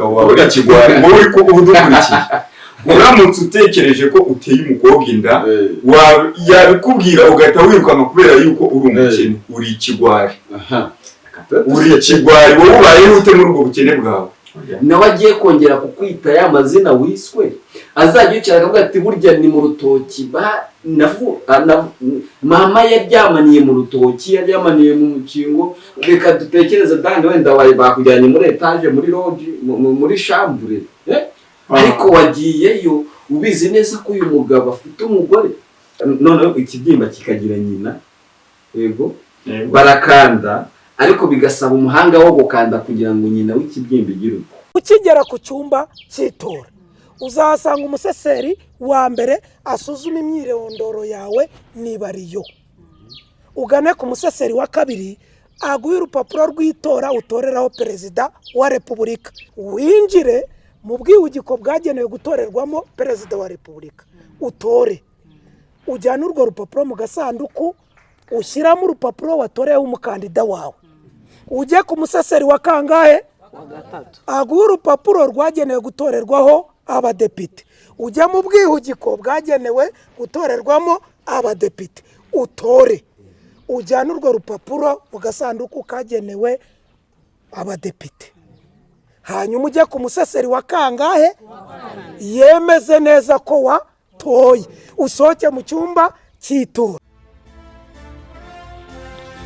Umugabo wawe uri ikigwari, wowe uri kuba udukurikiye, uramutse utekereje ko uteye umukobwa inda, yabikubwira ugahita wirukanka kubera yuko uri umukene, uri ikigwari. Uri ikigwari. Wowe ubayeho ute muri ubwo bukene bwawe? Nawe agiye kongera kukwita ya mazina wiswe, azajya yicara akavuga ati: "Burya ni mu rutoki ba navu mama yaryamaniye mu rutoki, yaryamaniye mu mukingo." Reka dutekereze dani, wenda bakujyanye muri etaje, muri lodge, muri chambre, eh? Ariko wagiyeyo ubizi neza ko uyu mugabo afite umugore. Noneho ikibyimba kikagira nyina, yego, barakanda, ariko bigasaba umuhanga wo gukanda kugira ngo nyina w'ikibyimba igire uko. Ukigera ku cyumba cy'itora, uzahasanga umuseseri wa mbere, asuzuma imyirondoro yawe niba ariyo. Ugane ku museseri wa kabiri, aguhe urupapuro rw'itora utoreraho Perezida wa Repubulika. Winjire mu bwihugiko bwagenewe gutorerwamo Perezida wa Repubulika, utore, ujyane urwo rupapuro mu gasanduku, ushyiramo urupapuro watoreyeho umukandida wawe. Ujye ku museseri wa kangahe? Aguha urupapuro rwagenewe gutorerwaho abadepite. Ujya mu bwihugiko bwagenewe gutorerwamo abadepite, utore, ujyane urwo rupapuro mu gasanduku kagenewe abadepite. Hanyuma ujye ku museseri wa kangahe? Yemeze neza ko watoye, usohoke mu cyumba cy'itora.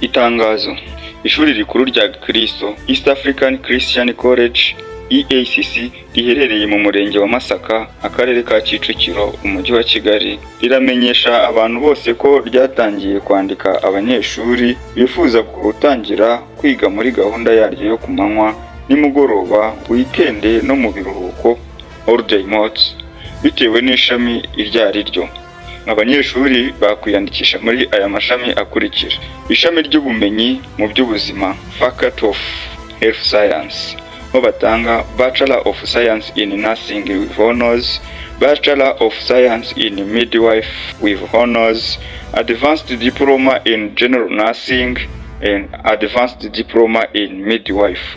Itangazo: Ishuri rikuru rya Kristo, East African Christian College, EACC, riherereye mu murenge wa Masaka, akarere ka Kicukiro, umujyi wa Kigali, riramenyesha abantu bose ko ryatangiye kwandika abanyeshuri bifuza gutangira kwiga muri gahunda yaryo yo ku manywa, nimugoroba, weekend no mu biruhuko, holiday modes, bitewe n'ishami iryo ari ryo. Abanyeshuri bakwiyandikisha muri aya mashami akurikira: ishami ry'ubumenyi mu by'ubuzima, Faculty of Health Science, bo batanga Bachelor of Science in Nursing with Honors, Bachelor of Science in Midwife with Honors, Advanced Diploma in General Nursing and Advanced Diploma in Midwife.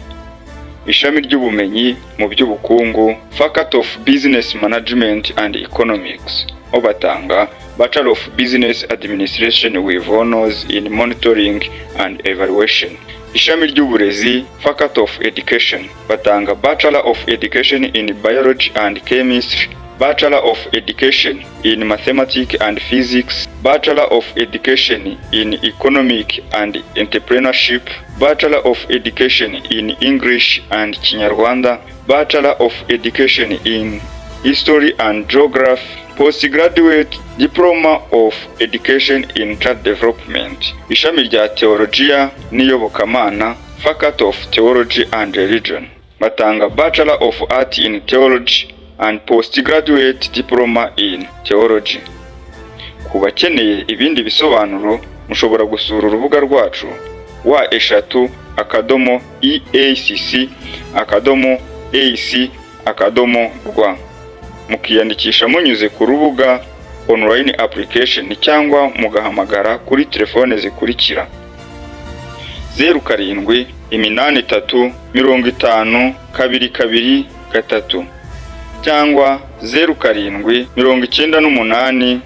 Ishami ry'ubumenyi mu by'ubukungu, Faculty of Business Management and Economics, aho batanga Bachelor of Business Administration with Honors in Monitoring and Evaluation. Ishami ry'uburezi, Faculty of Education, batanga Bachelor of Education in Biology and Chemistry, Bachelor of Education in Mathematics and Physics, Bachelor of Education in Economic and Entrepreneurship, Bachelor of Education in English and Kinyarwanda, Bachelor of Education in History and Geography, Postgraduate Diploma of Education in Child Development. Ishami rya Theologiya n'iyobokamana, Faculty of Theology and Religion, batanga Bachelor of Art in Theology and Postgraduate Diploma in Theology. Ku bakeneye ibindi bisobanuro, mushobora gusura urubuga rwacu www.eacc.ac.rw, mukiyandikisha munyuze ku rubuga online application, cyangwa mugahamagara kuri telefone zikurikira: 0783 502 23, cyangwa 0798 73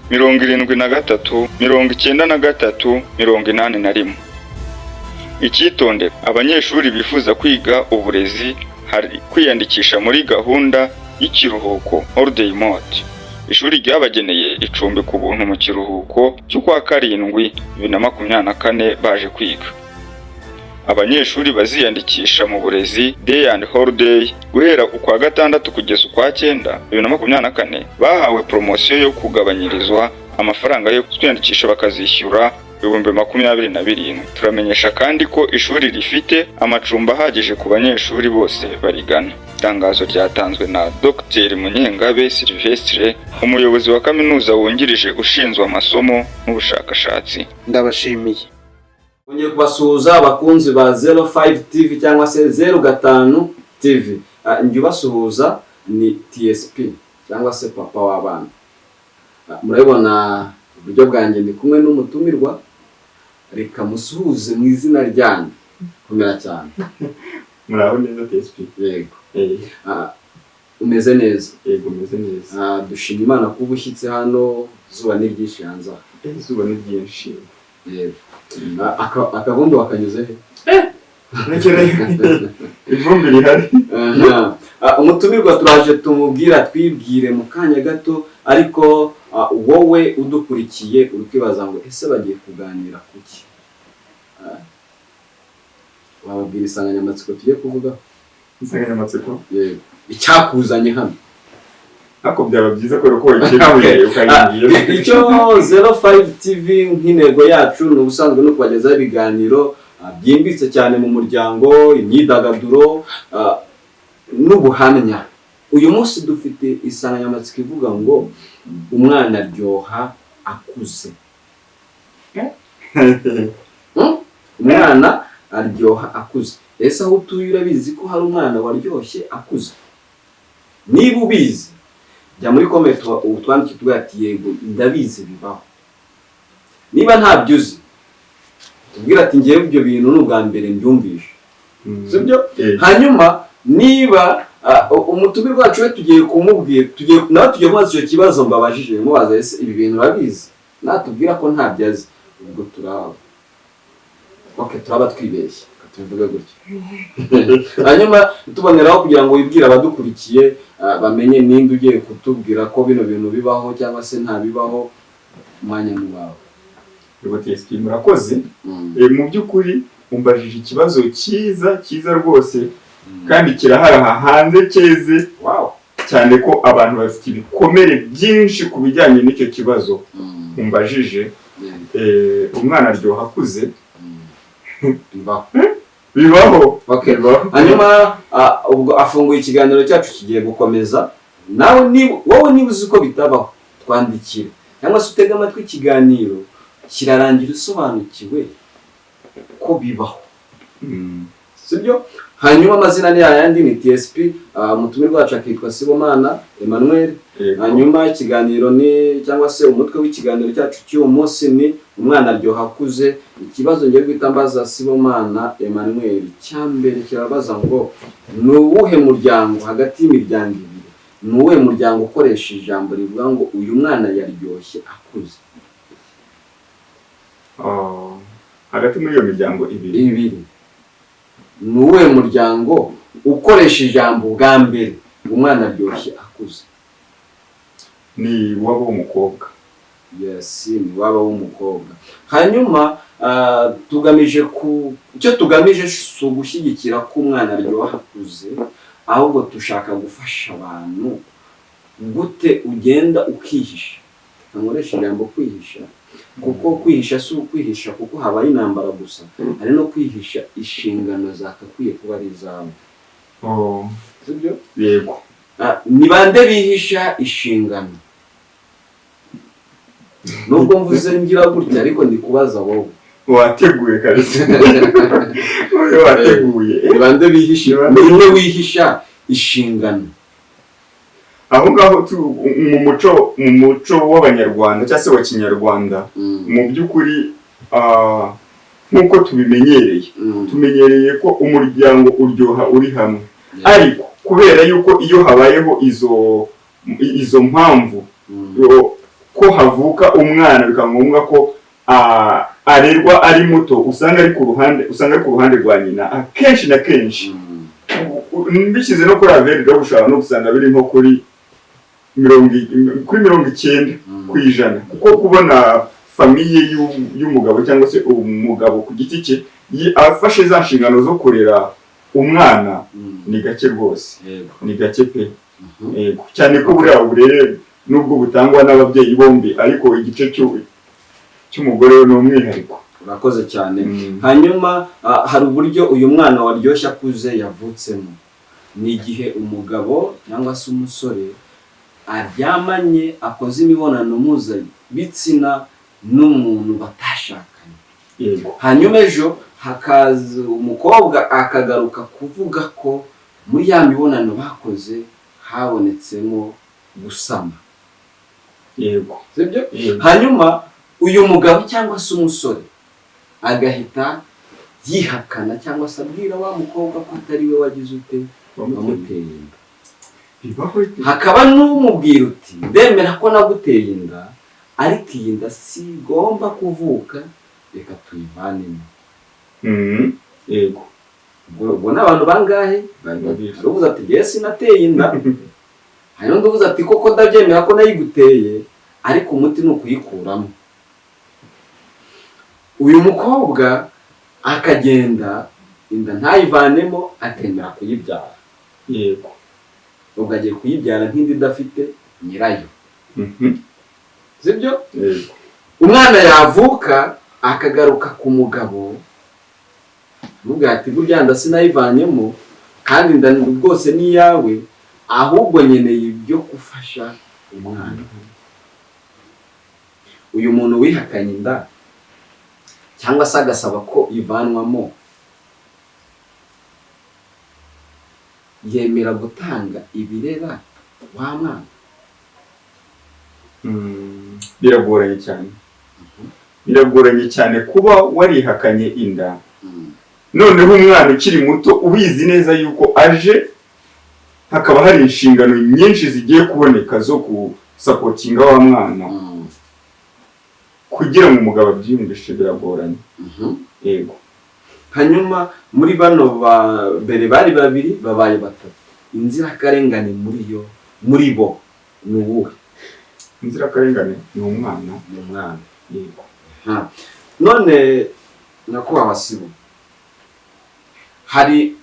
93 81. Icyitonde: abanyeshuri bifuza kwiga uburezi, hari kwiyandikisha muri gahunda y'ikiruhuko, holiday mode. Ishuri ryabageneye icumbi ku buntu mu kiruhuko cy'ukwa karindwi 2024 baje kwiga. Abanyeshuri baziyandikisha mu burezi day and holiday guhera ukwa gatandatu kugeza ukwa cyenda 2024 bahawe poromosiyo yo kugabanyirizwa amafaranga yo kwiyandikisha, bakazishyura 27,000. Turamenyesha kandi ko ishuri rifite amacumbi ahagije ku banyeshuri bose barigana. Itangazo ryatanzwe na Dr Munyengabe Sylvestre, umuyobozi wa kaminuza wungirije ushinzwe amasomo n'ubushakashatsi. Ndabashimiye. Ngiye kubasuhuza, abakunzi ba 05 TV cyangwa se 05 TV. Njye ubasuhuza ni TSP cyangwa se papa w'abana. Murabibona uburyo bwanjye, ndi kumwe n'umutumirwa. Reka musuhuze mu izina ryanyu. Komera cyane. Muraho neza, TSP. Yego. Umeze neza? Yego, umeze neza. Dushima Imana kuba ushyitse hano, izuba ni ryinshi hanze aha. Izuba ni ryinshi. Yego. Akavumbi wakanyuze he? Ivumbi rihari. Aha. Umutumirwa turaje tumubwira, twibwire mu kanya gato, ariko wowe udukurikiye uri kwibaza ngo ese bagiye kuganira kuki? Wababwira insanganyamatsiko tugiye kuvuga? Insanganyamatsiko? Yego, icyakuzanye hano. Ariko byaba byiza kubera ko wayikemuye ukayimbwira. Icyo 05 TV nk'intego yacu ni ubusanzwe no kubagezaho ibiganiro byimbitse cyane mu muryango, imyidagaduro n'ubuhamya. Uyu munsi dufite insanganyamatsiko ivuga ngo umwana aryoha akuze. Umwana aryoha akuze. Ese aho utuye urabizi ko hari umwana waryoshye akuze? Niba ubizi, jya muri comment utwandike tuvuge ati yego, ndabizi, bibaho. Niba ntabyo uzi, tubwire ati ngewe ibyo bintu ni ubwa mbere mbyumvishe. Sibyo? Eh. Hanyuma niba umutumirwa wacu we tugiye kumubwira, tugiye nawe tugiye kumubaza icyo kibazo mbabajije, mubaza ese ibi bintu urabizi? Natubwira ko ntabyo azi, ubwo turaba okay, turaba twibeshye. Reka tubivuge gutyo. Hanyuma tuboneraho kugira ngo wibwire abadukurikiye, bamenye ninde ugiye kutubwira ko bino bintu bibaho cyangwa se ntabibaho. Umwanya ni wawe. Yego TSP, murakoze. Mu by'ukuri umbajije ikibazo cyiza cyiza rwose, kandi kirahari aha hanze cyeze cyane ko abantu bafite ibikomere byinshi ku bijyanye n'icyo kibazo umbajije. Umwana aryoha akuze. Bibaho. Bibaho. Okay. Bibaho. Hanyuma ubwo afunguye, ikiganiro cyacu kigiye gukomeza. Nawe niba wowe niba uzi ko bitabaho, twandikire cyangwa se utege amatwi, ikiganiro kirarangira usobanukiwe ko bibaho. Sibyo? Hanyuma amazina ni yayandi, ni TSP, umutumirwa wacu akitwa Sibomana Emmanuel. Yego. Hanyuma ikiganiro ni, cyangwa se umutwe w'ikiganiro cyacu cy'uyu munsi ni umwana aryoha akuze. Ikibazo ngiye guhita mbaza Sibomana Emmanuel cya mbere kirabaza ngo ni uwuhe muryango, hagati y'imiryango ibiri, ni uwuhe muryango ukoresha ijambo rivuga ngo uyu mwana yaryoshye akuze? Hagati muri iyo miryango ibiri? Ibiri, ni uwuhe muryango ukoresha ijambo bwa mbere umwana aryoshye akuze? Ni waba w'umukobwa. Yes, ni waba w'umukobwa. Hanyuma tugamije ku icyo tugamije si ugushyigikira ko umwana aryoha akuze, ahubwo dushaka gufasha abantu. Gute ugenda ukihisha? Nkoresha ijambo kwihisha kuko kwihisha si ukwihisha kuko habaye intambara gusa, hari no kwihisha inshingano zakakwiye kuba ari izawe. Oh. Sibyo? Yego. Ni bande bihisha inshingano? Nubwo mvuze ngira gutya, ariko ndi kubaza wowe. Wateguye kabisa, wowe wateguye. Ni bande bihisha? Ni bande- Ninde wihisha inshingano? Aho ngaho mu muco w'Abanyarwanda cyangwa se wa Kinyarwanda, mu by'ukuri nk'uko tubimenyereye, tumenyereye ko umuryango uryoha uri hamwe, ariko kubera yuko iyo habayeho izo mpamvu ko havuka umwana bikaba ngombwa ko arerwa ari muto, usanga ari ku ruhande rwa nyina akenshi na kenshi. Mbishyize no kuri average, ushobora no gusanga biri nko kuri 90%, kuko kubona famille y'umugabo cyangwa se umugabo ku giti cye afashe za nshingano zo kurera umwana ni gake rwose. Ni gake pe. Yego. Cyane ko buriya uburere nubwo butangwa n'ababyeyi bombi, ariko igice cy'umugore we ni umwihariko. Urakoze cyane. Hanyuma hari uburyo uyu mwana waryoshye akuze yavutsemo. Ni igihe umugabo cyangwa se umusore aryamanye, akoze imibonano mpuzabitsina n'umuntu batashakanye. Hanyuma ejo hakaza umukobwa akagaruka kuvuga ko muri ya mibonano bakoze habonetsemo gusama. Sibyo? Yego. Hanyuma uyu mugabo cyangwa se umusore agahita Yihakana cyangwa se abwira wa mukobwa ko atari we wagize ute, wamuteye inda. Bibaho. Hakaba n'umubwira uti: "Ndemera ko naguteye inda, ariko iyi nda sigomba kuvuka, reka tuyivanemo." Yego. Ubwo ni abantu bangahe? Babiri. Hari uvuze ati: "Njyewe sinateye inda." Hari n'undi uvuze ati: "Koko ndabyemera ko nayiguteye, ariko umuti ni ukuyikuramo." Uyu mukobwa akagenda, inda ntayivanemo, akemera kuyibyara. Ubwo agiye kuyibyara nk'indi idafite nyirayo. Sibyo? Yego. Umwana yavuka akagaruka ku mugabo, avuga ati: "Burya nda sinayivanyemo, kandi inda rwose ni iyawe, ahubwo nkeneye ibyo gufasha umwana." Uyu muntu wihakanye inda cyangwa se agasaba ko ivanwamo, yemera gutanga ibirera wa mwana? Biragoranye cyane, biragoranye cyane kuba warihakanye inda, noneho umwana ukiri muto ubizi neza yuko aje, hakaba hari inshingano nyinshi zigiye kuboneka zo gusupportinga wa mwana. Kugira ngo umugabo abyiyumvishe biragoranye. Yego. Hanyuma muri bano ba mbere bari babiri babaye batatu, inzirakarengane muri yo, muri bo ni uwuhe? Inzirakarengane ni umwana. Ni umwana. Yego. None nyakubahwa Sibo, hari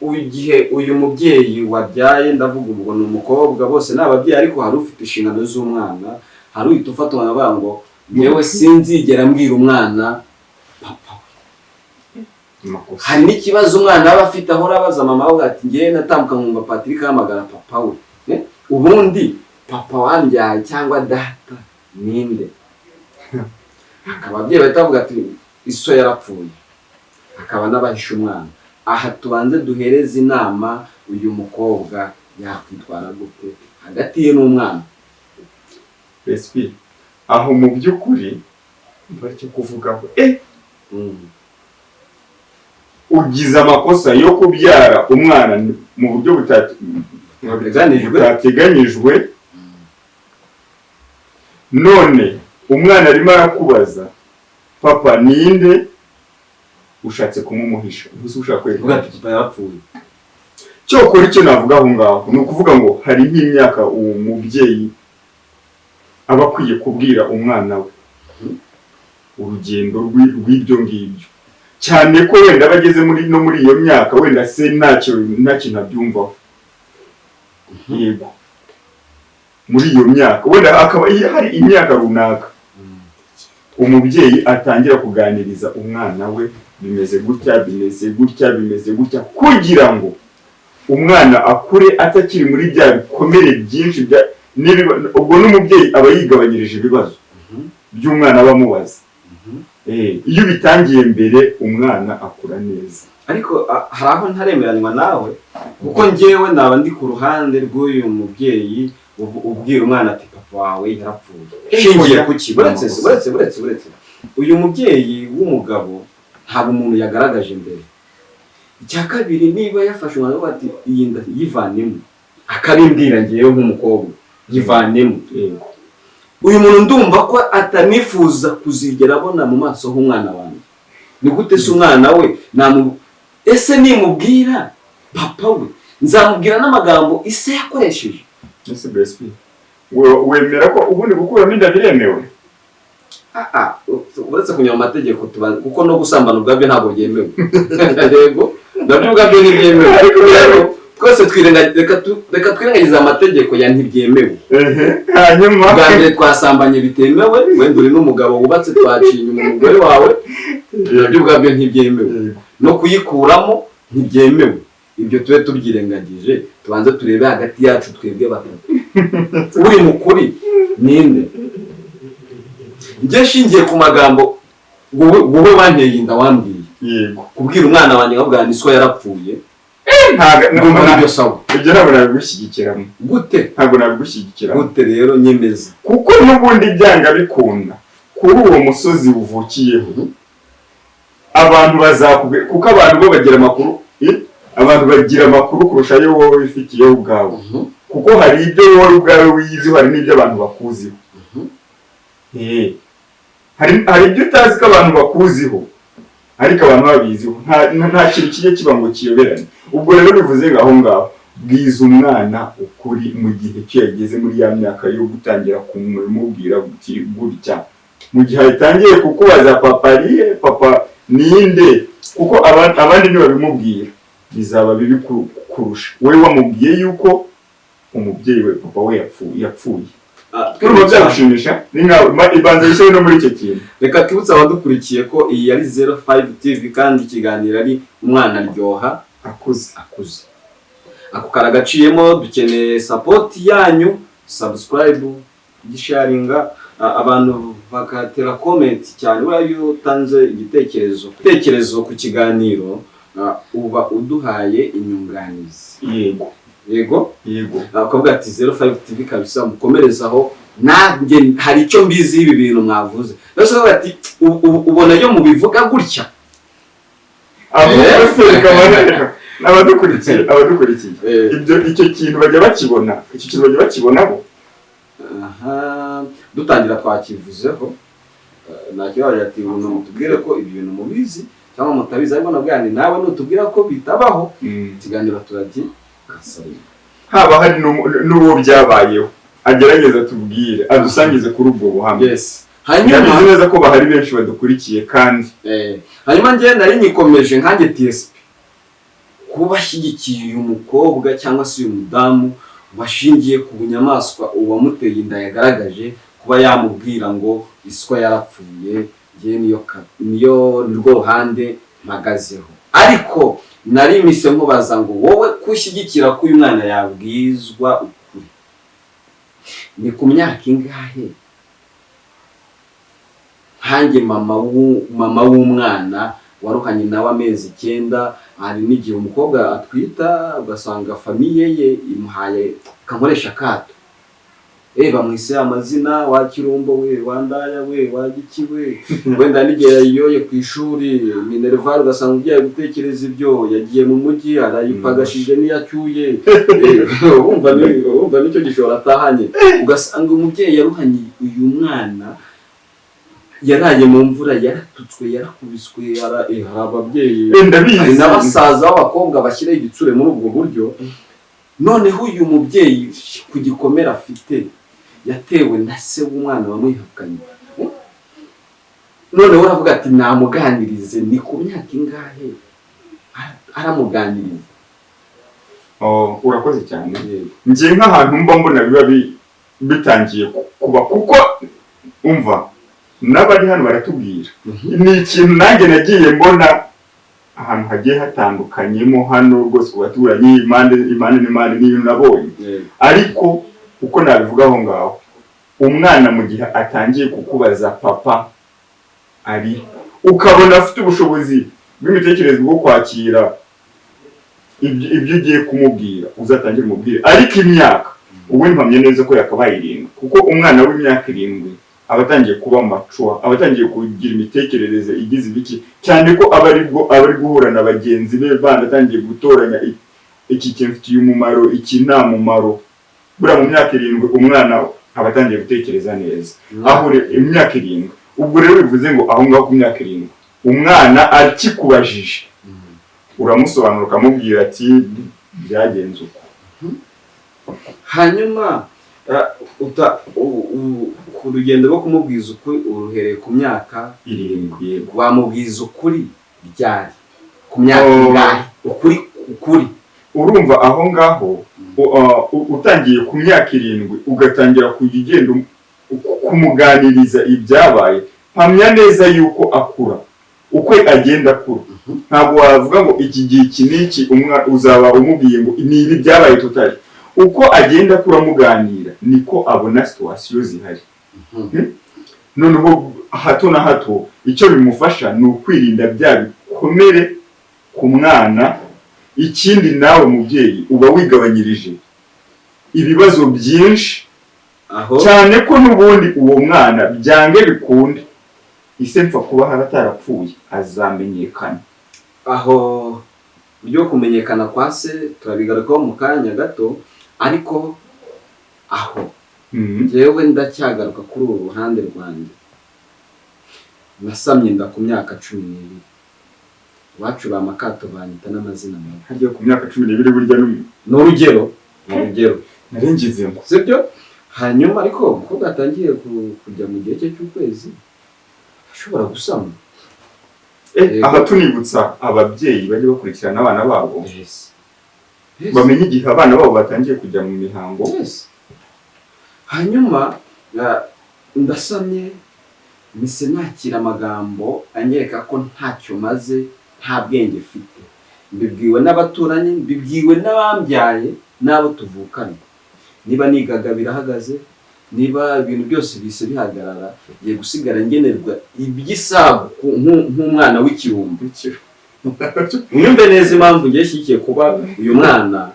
igihe uyu mubyeyi wabyaye, ndavuga ubwo ni umukobwa, bose ni ababyeyi, ariko hari ufite inshingano z'umwana, hari uhita ufata umwana avuga ngo: "Yewe, sinzigera mbwira umwana papa we." Amakosa. Hari n'ikibazo umwana aba afite, ahora abaza mama we ati: "Ngewe natambuka nkumva Patrick ahamagara papa we. Ubundi papa wambyaye cyangwa data ninde?" Akaba ababyeyi bahita bavuga ati: "Iso yarapfuye." Akaba n'abahisha umwana. Aha tubanze duhereze inama uyu mukobwa, yakwitwara gute hagati ye n'umwana? Resipi aho mu by'ukuri mba icyo kuvugaho, ugize amakosa yo kubyara umwana mu buryo Buteganijwe. butateganyijwe, none umwana arimo arakubaza papa ninde, ushatse kumumuhisha, gusa ushaka uvuga kwerekana ati: "Papa yarapfuye." Cyokora icyo navuga aho ngaho ni ukuvuga ngo hari nk'imyaka uwo mubyeyi aba akwiye kubwira umwana we urugendo rw'ibyo ngibyo, cyane ko wenda aba ageze muri no muri iyo myaka, wenda se ntacyo, nta kintu abyumvaho. Yego, muri iyo myaka wenda akaba iyo hari imyaka runaka umubyeyi atangira kuganiriza umwana we: bimeze gutya, bimeze gutya, bimeze gutya, kugira ngo umwana akure atakiri muri bya bikomere byinshi bya ubwo n'umubyeyi aba yigabanyirije ibibazo by'umwana aba amubaza. Iyo ubitangiye mbere, umwana akura neza. Ariko hari aho ntaremeranywa nawe, kuko njyewe naba ndi ku ruhande rw'uyu mubyeyi ubwira umwana ati: "Papa wawe yarapfuye." Shingiye ku ki? Buretse, buretse, buretse, buretse. Uyu mubyeyi w'umugabo ntabwo umuntu yagaragaje imbere. Icya kabiri, niba yafashe umwana we ati: "Iyi nda yivanemo," akabimbwira ngewe nk'umukobwa: "Yivanemo." Uyu muntu ndumva ko atanifuza kuzigera abona mu maso h'umwana wanjye. Ni gute se umwana we namu ese nimubwira papa we, nzamubwira n'amagambo ise yakoresheje? Ese Brespi, wemera ko ubundi gukuramo inda biremewe? Ah, ah, uretse kunyura mu mategeko kuko no gusambana ubwabyo ntabwo byemewe. Yego, nabyo ubwabyo ntibyemewe. Ariko rero twese reka twirengagize amategeko ya ntibyemewe. Ehe, hanyuma Bwa mbere twasambanye bitemewe, wenda uri n'umugabo wubatse, twaciye inyuma umugore wawe, nabyo ubwabyo ntibyemewe. No kuyikuramo ntibyemewe. Ibyo tube tubyirengagije, tubanze turebe hagati yacu twebwe batatu, uri mu kuri ninde? Njye nshingiye ku magambo wowe wanteye inda wambwiye, kubwira umwana wanjye nkabwira ni so yarapfuye, Ntabwo ndumva aribyo sawa. Ibyo ntabwo nabigushyigikiramo. Gute? Ntabwo nabigushyigikiramo. Gute rero? Nyemeza. Kuko n'ubundi byanga bikunda, kuri uwo musozi uvukiyeho. Abantu bazakubwira, kuko abantu bo bagira amakuru, abantu bagira amakuru kurusha ayo wowe wifitiyeho ubwawe, kuko hari ibyo wowe ubwawe wiyiziho, hari n'ibyo abantu bakuziho. Hari ibyo utazi ko abantu bakuziho, ariko abantu babiziho. Nta kintu kijya kiba ngo kiyoberane. Ubwo rero bivuze ngo aho ngaho bwiza umwana ukuri mu gihe cyo yageze muri ya myaka yo gutangira kumubwira uti gutya, mu gihe atangiye kukubaza papa arihe, papa ninde, kuko abandi ntibabimubwira, bizaba bibi kurusha wowe wamubwiye yuko umubyeyi we, papa we yapfuye. Urumva byagushimisha? Ni nkawe ibanza gishyire no muri icyo kintu. Reka twibutse abadukurikiye ko iyi yari 05 TV, kandi ikiganiro ari Umwana Aryoha Akuze. Akuze. Ako karagaciyemo. Dukeneye support yanyu, subscribe, gisharinga, abantu bagatera comment cyane. Buriya iyo utanze igitekerezo ku kiganiro, uba uduhaye inyunganizi. Yego. Yego. Yego. Ukavuga ati 05 TV kabisa, mukomerezaho, nanjye hari icyo mbizi ibi bintu mwavuze. Mbese ukavuga ati ubona iyo mubivuga gutya. Ahubwo se reka n'abadukurikiye ibyo icyo kintu bajya bakibona, icyo kintu bajya bakibonaho. Aha dutangira twakivuzeho. Ntakibazo ati ubu mutubwire ko ibi bintu mubizi cyangwa mutabizi, ariko nabwo ni nawe nutubwira ko bitabaho, ikiganiro turagi kasarira. Haba hari n'uwo byabayeho, agerageza tubwire, adusangize kuri ubwo buhamya. Yes, hanyuma Ndabizi neza ko bahari benshi badukurikiye kandi. Hanyuma njye nari nyikomeje nkanjye TSP kuba ashyigikiye uyu mukobwa cyangwa se uyu mudamu washingiye ku bunyamaswa uwamuteye inda yagaragaje, kuba yamubwira ngo iswa yarapfuye. Njye niyo nirwo ruhande mpagazeho, ariko nari mise nkubaza ngo wowe kushyigikira ko uyu mwana yabwizwa ukuri, ni ku myaka ingahe? Nkanjye mama w'umwana waruhanye nawe amezi 9, hari n'igihe umukobwa atwita ugasanga famille ye imuhaye kankoresha akato, bamwise amazina, wa kirumbo we, wa ndaya we, wa giki we. Wenda n'igihe yayiyoye ku ishuri minerval, ugasanga ugiye gutekereza ibyo, yagiye mu mujyi arayipagashije n'iyacyuye. Wumva nicyo gishoro atahanye. Ugasanga umubyeyi yaruhanye uyu mwana, yaraye mu mvura, yaratutswe, yarakubiswe, hari ababyeyi Ndabizi. hari n'abasaza b'abakobwa bashyiraho igitsure muri ubwo buryo. Noneho uyu mubyeyi ku gikomere afite yatewe na se w'umwana wamwihakanye, noneho uravuga ati namuganirize, ni ku myaka ingahe aramuganiriza? Oh, urakoze cyane. Njye nk'ahantu mba mbona biba bitangiye kuba, kuko umva n'abari hano baratubwira, ni ikintu nanjye nagiye mbona ahantu hagiye hatandukanyemo hano rwose ku baturanyi, impande impande n'impande, ni ibintu nabonye. Ariko uko nabivuga aho ngaho, umwana mu gihe atangiye kukubaza papa ari, ukabona afite ubushobozi bw'imitekerereze bwo kwakira ibyo ugiye kumubwira, uzatangire umubwire. Ariko imyaka ubu mpamye neza ko yakabaye 7, kuko umwana w'imyaka 7 aba atangiye kuba mature, aba atangiye kugira imitekerereze igize ibiki, cyane ko aba aribwo aba ari guhura na bagenzi be bandi, atangiye gutoranya iki kimfitiye umumaro, iki nta mumaro. Buriya mu myaka 7 umwana aba atangiye gutekereza neza aho imyaka 7. Ubwo rero bivuze ngo aho ngaho ku myaka 7 umwana akikubajije, uramusobanura ukamubwira ati byagenze uko. Hanyuma ku rugendo rwo kumubwiza ukuri uruhereye ku myaka 7, yego. Wamubwiza ukuri ryari, ku myaka Oh. ingahe? Ukuri, ukuri. Urumva aho ngaho utangiye ku myaka 7, ugatangira kujya ugenda kumuganiriza ibyabaye, mpamya neza yuko akura, uko agenda akura ntabwo wavuga ngo iki gihe iki n'iki uzaba umubwiye ngo ni ibi byabaye tutari. Uko agenda akura muganira niko abona situation zihari. Noneho hato na hato icyo bimufasha ni ukwirinda bya bikomere ku mwana. Ikindi nawe mubyeyi uba wigabanyirije ibibazo byinshi aho cyane ko n'ubundi uwo mwana byange bikunde. Ise mpfa kuba haratarapfuye, azamenyekana. Aho byo kumenyekana kwa se turabigarukaho mu kanya gato, ariko aho njyewe ndacyagaruka kuri uru ruhande rwanjye. Nasamye inda ku myaka 12, iwacu ba makato banyita n'amazina mabi. Harya ku myaka 12 burya Ni urugero, ni urugero. Narengize ngo Sibyo? Hanyuma ariko umukobwa atangiye kujya mu gihe cye cy'ukwezi ashobora gusama. Yego. Aha tunibutsa ababyeyi bajye bakurikirana abana babo, Yes. bamenye igihe abana babo batangiye kujya mu mihango. Yes. Hanyuma ndasamye, mise nakira amagambo anyereka ko ntacyo maze, nta bwenge mfite. Mbibwiwe n'abaturanyi, mbibwiwe n'abambyaye n'abo tuvukana. Niba nigaga birahagaze, niba ibintu byose bise bihagarara, ngiye gusigara ngenerwa iby'isabu nk'umwana w'ikirumbo. Mwumve neza impamvu ngiye shyigikiye kuba uyu mwana,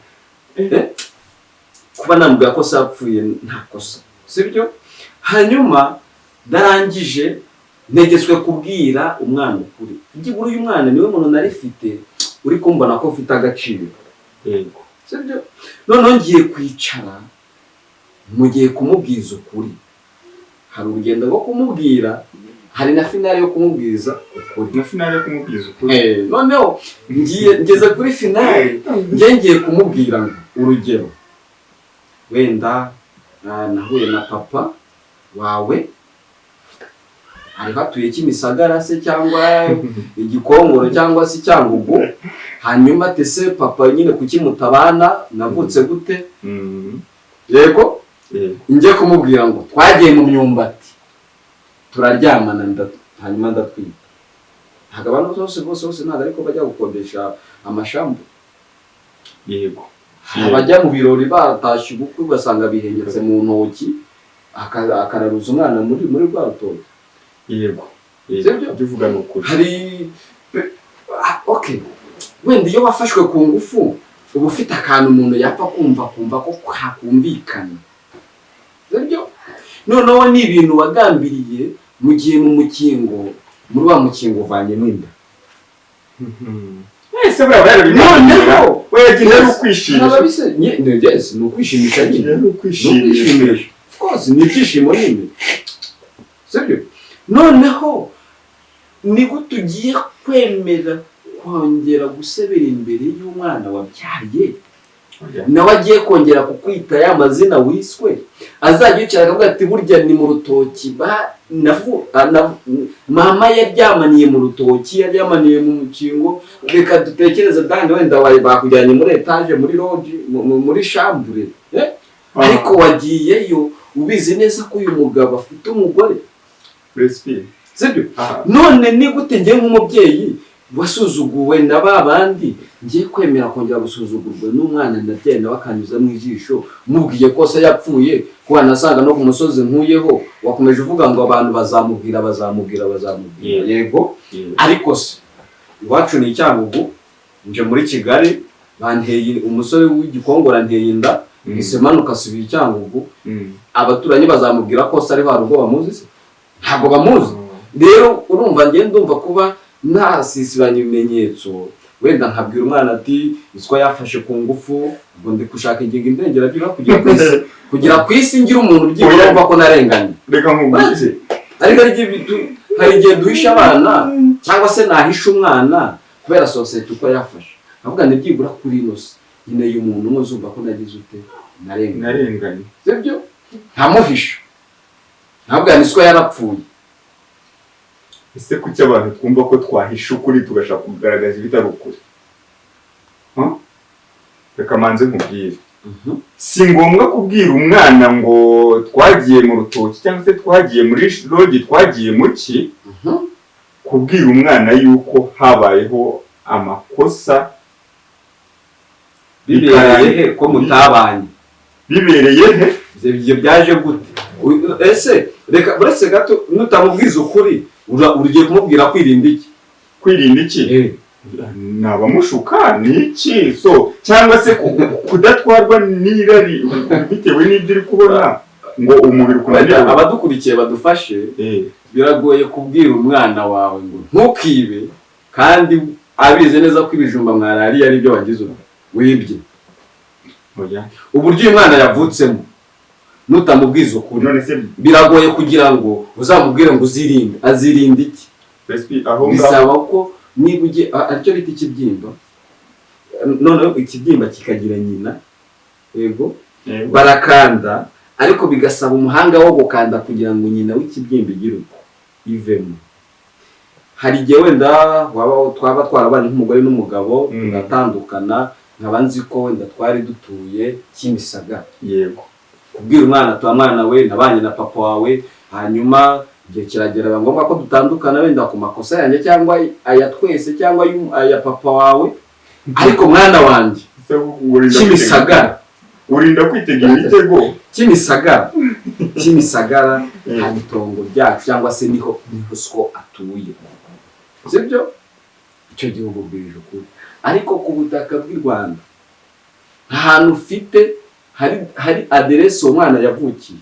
kuba namubwira ko se apfuye nta kosa, sibyo? Hanyuma ndarangije ntegetswe kubwira umwana ukuri. Byibura uyu mwana niwe muntu nari mfite uri kumbona ko mfite agaciro. Sibyo? Noneho ngiye kwicara, mugiye kumubwiza ukuri. Hari urugendo rwo kumubwira, hari na finale yo kumubwiza ukuri. Na finale yo kumubwiza ukuri. Noneho ngiye ngeze kuri finale, ngiye ngiye kumubwira ngo urugero wenda nahuye na papa wawe, hari hatuye Kimisagara se cyangwa Igikongoro cyangwa se Cyangugu. Hanyuma tese papa nyine kuki mutabana, navutse gute? Yego. Njye kumubwira ngo twagiye mu myumbati turaryamana, hanyuma ndatwita. Ntabwo abantu bose bose bose ntabwo ariko bajya gukodesha amashambu. Abajya mu birori batashye ubukwe ugasanga bihengetse mu ntoki, akararuza umwana muri rwa rutoki. Yego. Sibyo? Ibyo uvuga ni ukuri. Hari okay, wenda iyo wafashwe ku ngufu uba ufite akantu umuntu yapfa kumva, kumva ko kakumvikana, sibyo? Noneho ni ibintu wagambiriye mu gihe mu mukingo, muri wa mukingo uvanyemo inda. Ese buriya barabimubwira? Noneho We yagiye ari ukwishimisha. Yes, ni ukwishimisha nyine. Yagiye ari Ni ukwishimisha. ukwishimisha, of course, ni ibyishimo nyine, sibyo? Noneho ni gute ugiye kwemera kongera gusebera imbere y'umwana wabyaye, nawe agiye kongera kukwita ya mazina wiswe, azajya yicara akavuga ati burya ni mu rutoki ba navu mama yaryamaniye mu rutoki, yaryamaniye mu mukingo. Reka dutekereze dani wenda bakujyanye muri etaje, muri lodge, muri chambre, eh? Ariko wagiyeyo ubizi neza ko uyu mugabo afite umugore. Recipe. Sibyo? Aha. None ni gute njye nk'umubyeyi wasuzuguwe na ba bandi ngiye kwemera kongera gusuzugurwa n'umwana nabyaye, nawe akanyuza mu ijisho mubwiye ko se yapfuye, ko wanasanga no ku musozi nkuyeho? Wakomeje uvuga ngo abantu bazamubwira, bazamubwira, bazamubwira. Yego, ariko se iwacu ni Icyangugu, nje muri Kigali, banteye umusore w'Igikongoro anteye inda, mpise manuka asubira Icyangugu. Abaturanyi bazamubwira ko se ariho hari ubwo bamuzi se? Ntabwo bamuzi. Rero urumva njye ndumva kuba ntasisibanya ibimenyetso, wenda nkabwira umwana ati iswa yafashe ku ngufu, ubwo ndi gushaka ingingo indengerabyura kugera ku isi, kugira ku isi ngira umuntu byibura wumva ko narenganye. Reka nkubwire. Uretse ariko hari igihe duhisha abana, cyangwa se nahisha umwana kubera sosiyete uko yafashe, avuga ngo byibura kuri ino si nkeneye umuntu umwe uzumva ko nagize ute, narenganye. Narenganye. Sibyo? Nkamuhisha ntabwo iswa yarapfuye. Ese kuki abantu twumva ko twahisha ukuri tugashaka kugaragaza ibitari ukuri? Huh? Reka manze nkubwire, si ngombwa kubwira umwana ngo twagiye mu rutoki cyangwa se twagiye muri lodge, twagiye mu ki. Kubwira umwana yuko habayeho amakosa Bibereye he ko mutabanye? Bibereye he? Ibyo byaje gute? Ese reka uretse gato, nutamubwiza ukuri ugiye kumubwira kwirinda iki? Kwirinda iki? Ni abamushuka, ni iki so, cyangwa se kudatwarwa n'irari bitewe n'ibyo uri kubona. Ngo umubiri Wenda ukunanirwe. abadukurikiye badufashe. Biragoye kubwira umwana wawe ngo ntukibe, kandi abizi neza ko ibijumba mwarariye ari byo wagize ubu wibye. Oya. Uburyo uyu mwana yavutsemo, nutamubwiza ukuri, None se biragoye kugira ngo uzamubwire ngo uzirinde. Azirinda iki? Respi aho ngaho. Bisaba ko niba ugiye aricyo bita ikibyimba, noneho ikibyimba kikagira nyina, yego. Barakanda, ariko bigasaba umuhanga wo gukanda kugira ngo nyina w'ikibyimba igire uko ivemo. Hari igihe wenda waba twaba twarabanye nk'umugore n'umugabo, tugatandukana, nkaba nzi ko wenda twari dutuye Kimisagara. Kubwira umwana tuba mwana we, nabanye na papa wawe, hanyuma igihe kiragera biba ngombwa ko dutandukana, wenda ku makosa yanjye cyangwa aya twese cyangwa aya papa wawe, ariko mwana wanjye, Se urinda kwitega Kimisagara, urinda kwitega imitego. Kimisagara, Kimisagara hari itongo ryacu, cyangwa se niho so atuye, sibyo? Icyo gihugu ubwirije ukuri, ariko ku butaka bw'i Rwanda ahantu ufite hari aderesi uwo mwana yavukiye,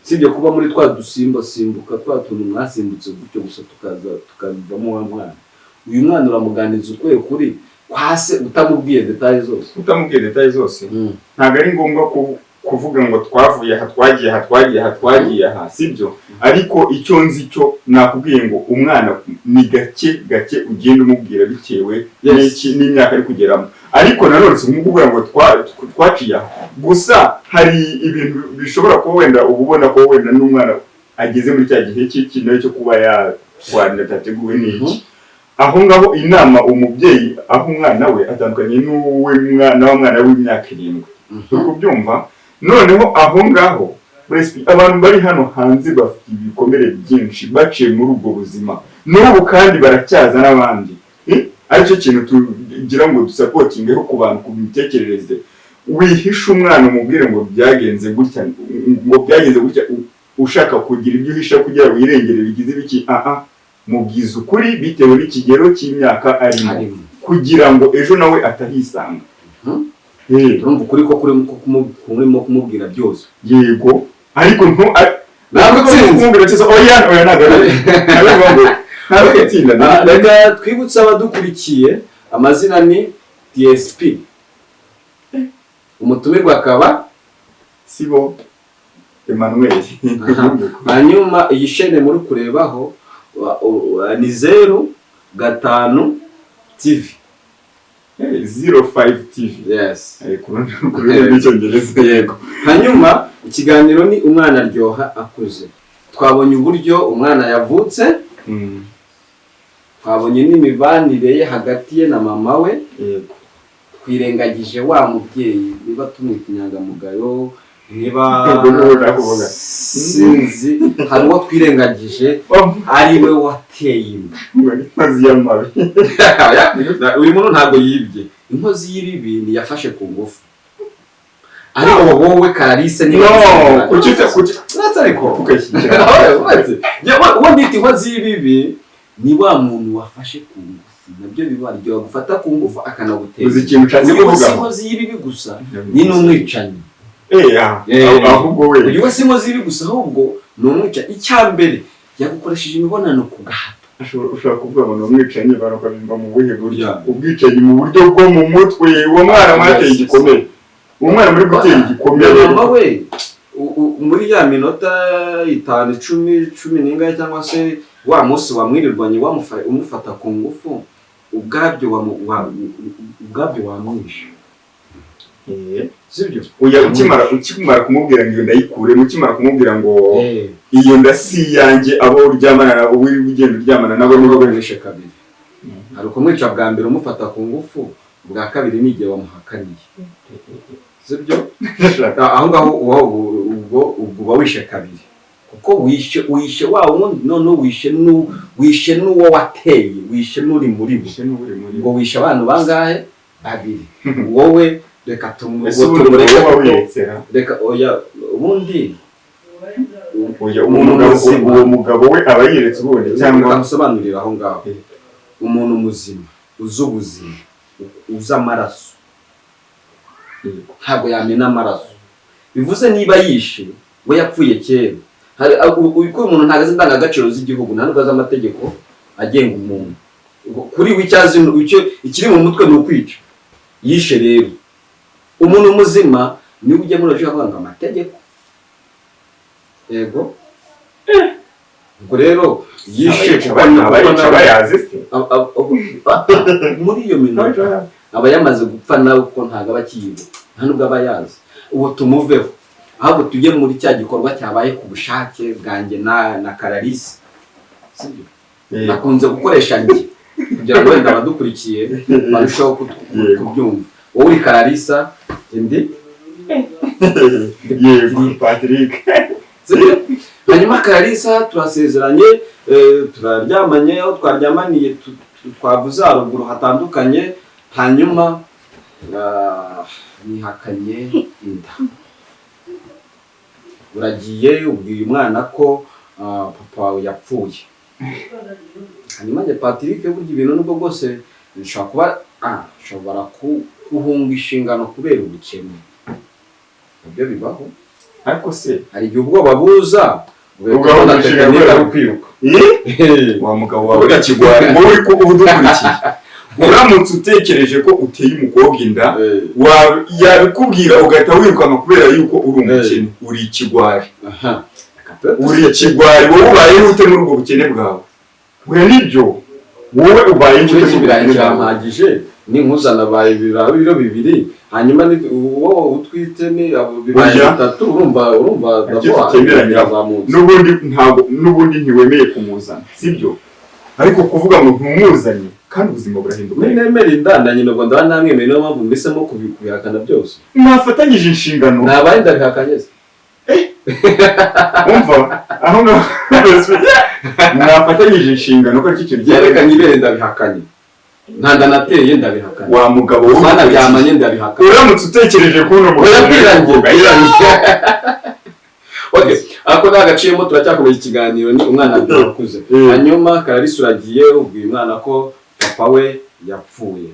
sibyo? Kuba muri twa dusimba simbuka, twa tuntu mwasimbutse gutyo gusa, tukaza tukavamo wa mwana, uyu mwana uramuganiriza ukwiye kuri kwase utamubwiye détails zose. Utamubwiye détails zose. Ntabwo ari ngombwa kuvuga ngo twavuye aha, twagiye aha, twagiye aha, twagiye aha, sibyo? Ariko icyo nzi cyo nakubwiye ngo umwana ni gake gake ugenda umubwira bitewe n'imyaka ari kugeramo. Ariko nanone si kumubwira ngo twaciye aha gusa. Hari ibintu bishobora kuba wenda uba ubona ko wenda n'umwana ageze muri cya gihe cy'ikintu cyo kuba yatwara inda atateguwe n'iki. Aho ngaho inama umubyeyi aho umwana we atandukanye n'uwe mwana wa mwana w'imyaka 7, uri kubyumva? Noneho aho ngaho Respi, abantu bari hano hanze bafite ibikomere byinshi baciye muri ubwo buzima n'ubu, kandi baracyaza n'abandi. Aricyo kintu tugira ngo dusupportingeho ku bantu ku mitekerereze. Wihishe umwana umubwire ngo byagenze gutya, ngo byagenze gutya, ushaka kugira ibyo uhisha kugira wirengere bigize ibiki. Aha mubwiza ukuri bitewe n'ikigero cy'imyaka arimo, Arimo. kugira ngo ejo nawe atahisanga. Urumva ukuri ko kurimo kumubwira byose. Yego, ariko ntu Ntabwo utsinze. Kumubwira cyose, oya, oya, ntabwo ari ngombwa, ntabwo ari itsinda. Reka twibutse abadukurikiye, amazina ni DSP, umutumirwa akaba Sibo Emmanuel. Aha. Hanyuma iyi shene muri kurebaho ni 05 TV. 05 TV. Yes. Ku rurimi rw'icyongereza, yego. Hanyuma ikiganiro ni umwana aryoha akuze. Twabonye uburyo umwana yavutse, twabonye n'imibanire ye hagati ye na mama we. Twirengagije wa mubyeyi, niba tumwita inyangamugayo, niba Ubwo niwe nakuvuga. Sinzi, hari uwo twirengagije ari we wateye inda. Ngo ni inkozi y'amabi. Uyu muntu ntabwo yibye. Inkozi y'ibibi ntiyafashe ku ngufu, ariko wowe Karalise niba No, kuki uretse ariko ugashyikira uretse. Uwo ndita inkozi y'ibibi ni wa muntu wafashe ku ngufu, nabyo biba gufata ku ngufu akanaguteza. Uzi ikintu ushatse Uyu we kuvuga? si inkozi y'ibibi gusa, ni n'umwicanyi. Ahubwo we Uyu we si inkozi y'ibibi gusa, ahubwo ni umwicanyi. Icya mbere, yagukoresheje imibonano ku gahato. Ushobora kuvuga ngo ni umwicanyi, abantu bakabimva mu buhe buryo? Yeah. Ubwicanyi mu buryo bwo mu mutwe. Uwo mwana mwateye igikomere, uwo mwana muri gutera igikomere. Mama we muri ya minota 5, 10, 10 n'ingahe, cyangwa se wa munsi wamwirirwanye umufata ku ngufu, ubwabyo ubwabyo wamwishe. Sibyo? Oya, ukimara kumubwira ngo iyo ndayikuremo, ukimara kumubwira ngo iyo nda si iyanjye, abo uryamana nabo, wirirwa ugenda uryamana nabo nibo nibo bamwishe kabiri. Hari ukumwica bwa mbere umufata ku ngufu, ubwa kabiri ni igihe wamuhakaniye, sibyo? Aho ngaho ubwo uba wishe kabiri, kuko wishe wa wundi, noneho wishe n'uwo wateye, wishe n'uri muri bo. Wishe n'uri muri bo. Ngo wishe abantu bangahe? Babiri. Wowe reka Ese ubundi tumureke wowe kuko wiyetsera? Reka, oya, ubundi Oya, umuntu umugabo muzima. Uwo mugabo we aba yiretse ubundi cyangwa? Reka nsobanurire aho ngaho. Umuntu muzima uzi ubuzima, uzi amaraso, ntabwo yamena amaraso. Bivuze niba yishe We yapfuye kera. Hari uyu umuntu ntabwo azi indangagaciro z'igihugu, nta nubwo azi amategeko agenga umuntu. Kuri we icyo azi, ikiri mu mutwe ni ukwica. Yishe rero umuntu muzima niwe ujya muri logique avuga ngo amategeko, yego. Ubwo rero yishe kuko Abayica bayazi se? Muri iyo minota aba yamaze gupfa nawe, kuko ntabwo aba akiyibuka, nta nubwo aba yazi. Ubu tumuveho, ahubwo tujye muri cya gikorwa cyabaye ku bushake bwanjye na Kararisi, sibyo? Nakunze gukoresha njye kugira ngo wenda abadukurikiye barusheho kubyumva. Wowe uri Kararisa, indi Yego, Patrick. Sibyo? Hanyuma Kararisa turasezeranye, turaryamanye, aho twaryamaniye twavuze haruguru hatandukanye. Hanyuma nihakanye inda. Uragiye ubwiye umwana ko papa wawe yapfuye. Hanyuma njye Patrick, burya ibintu nubwo bwose bishobora kuba, nshobora guhunga inshingano kubera ubukene, nabyo bibaho. Ariko se Hari igihe ubwoba buza Ugahunga ugahita inshingano tekinike kubera ari ukwiruka. Wa mugabo wawe uri ikigwari, wowe ko uba udukurikiye, uramutse utekereje ko uteye umukobwa inda, yabikubwira ugahita wirukanka kubera yuko uri umukene, uri ikigwari. Uri ikigwari. Wowe ubayeho ute muri ubwo bukene bwawe? We nibyo, wowe ubayeho ute Ikiro muri ubwo cy'ibirayi bukene bwawe? kirampagije, ninkuzana baye ibiro 2, hanyuma wowe utwite ni abo bibaye Oya. 3, urumva Icyo ndabona tutemeranya birazamutse. N'ubundi ntabwo, n'ubundi ntiwemeye kumuzana, sibyo? Ariko kuvuga ngo ntumuzanye kandi ubuzima burahinduka. Ninemera inda na nyina, ubwo ndaba namwemeye, niyo mpamvu mpisemo kubihakana byose. Mwafatanyije inshingano. Nabaye ndabihakanye se? Umva aho ngaho, mwafatanyije inshingano ko aricyo kintu. Byerekanye ibere, ndabihakanye. Nta nda nateye, ndabihakanye. Wa mugabo wowe, Twanaryamanye, ndabihakanye. uramutse utekereje kubona Oya, bwirangiye, bwirangiye. Okay, ako ni agaciyemo, turacyakomeza ikiganiro. Ni umwana akuze. Hanyuma Kararisa uragiye ubwiye umwana ko papa we yapfuye.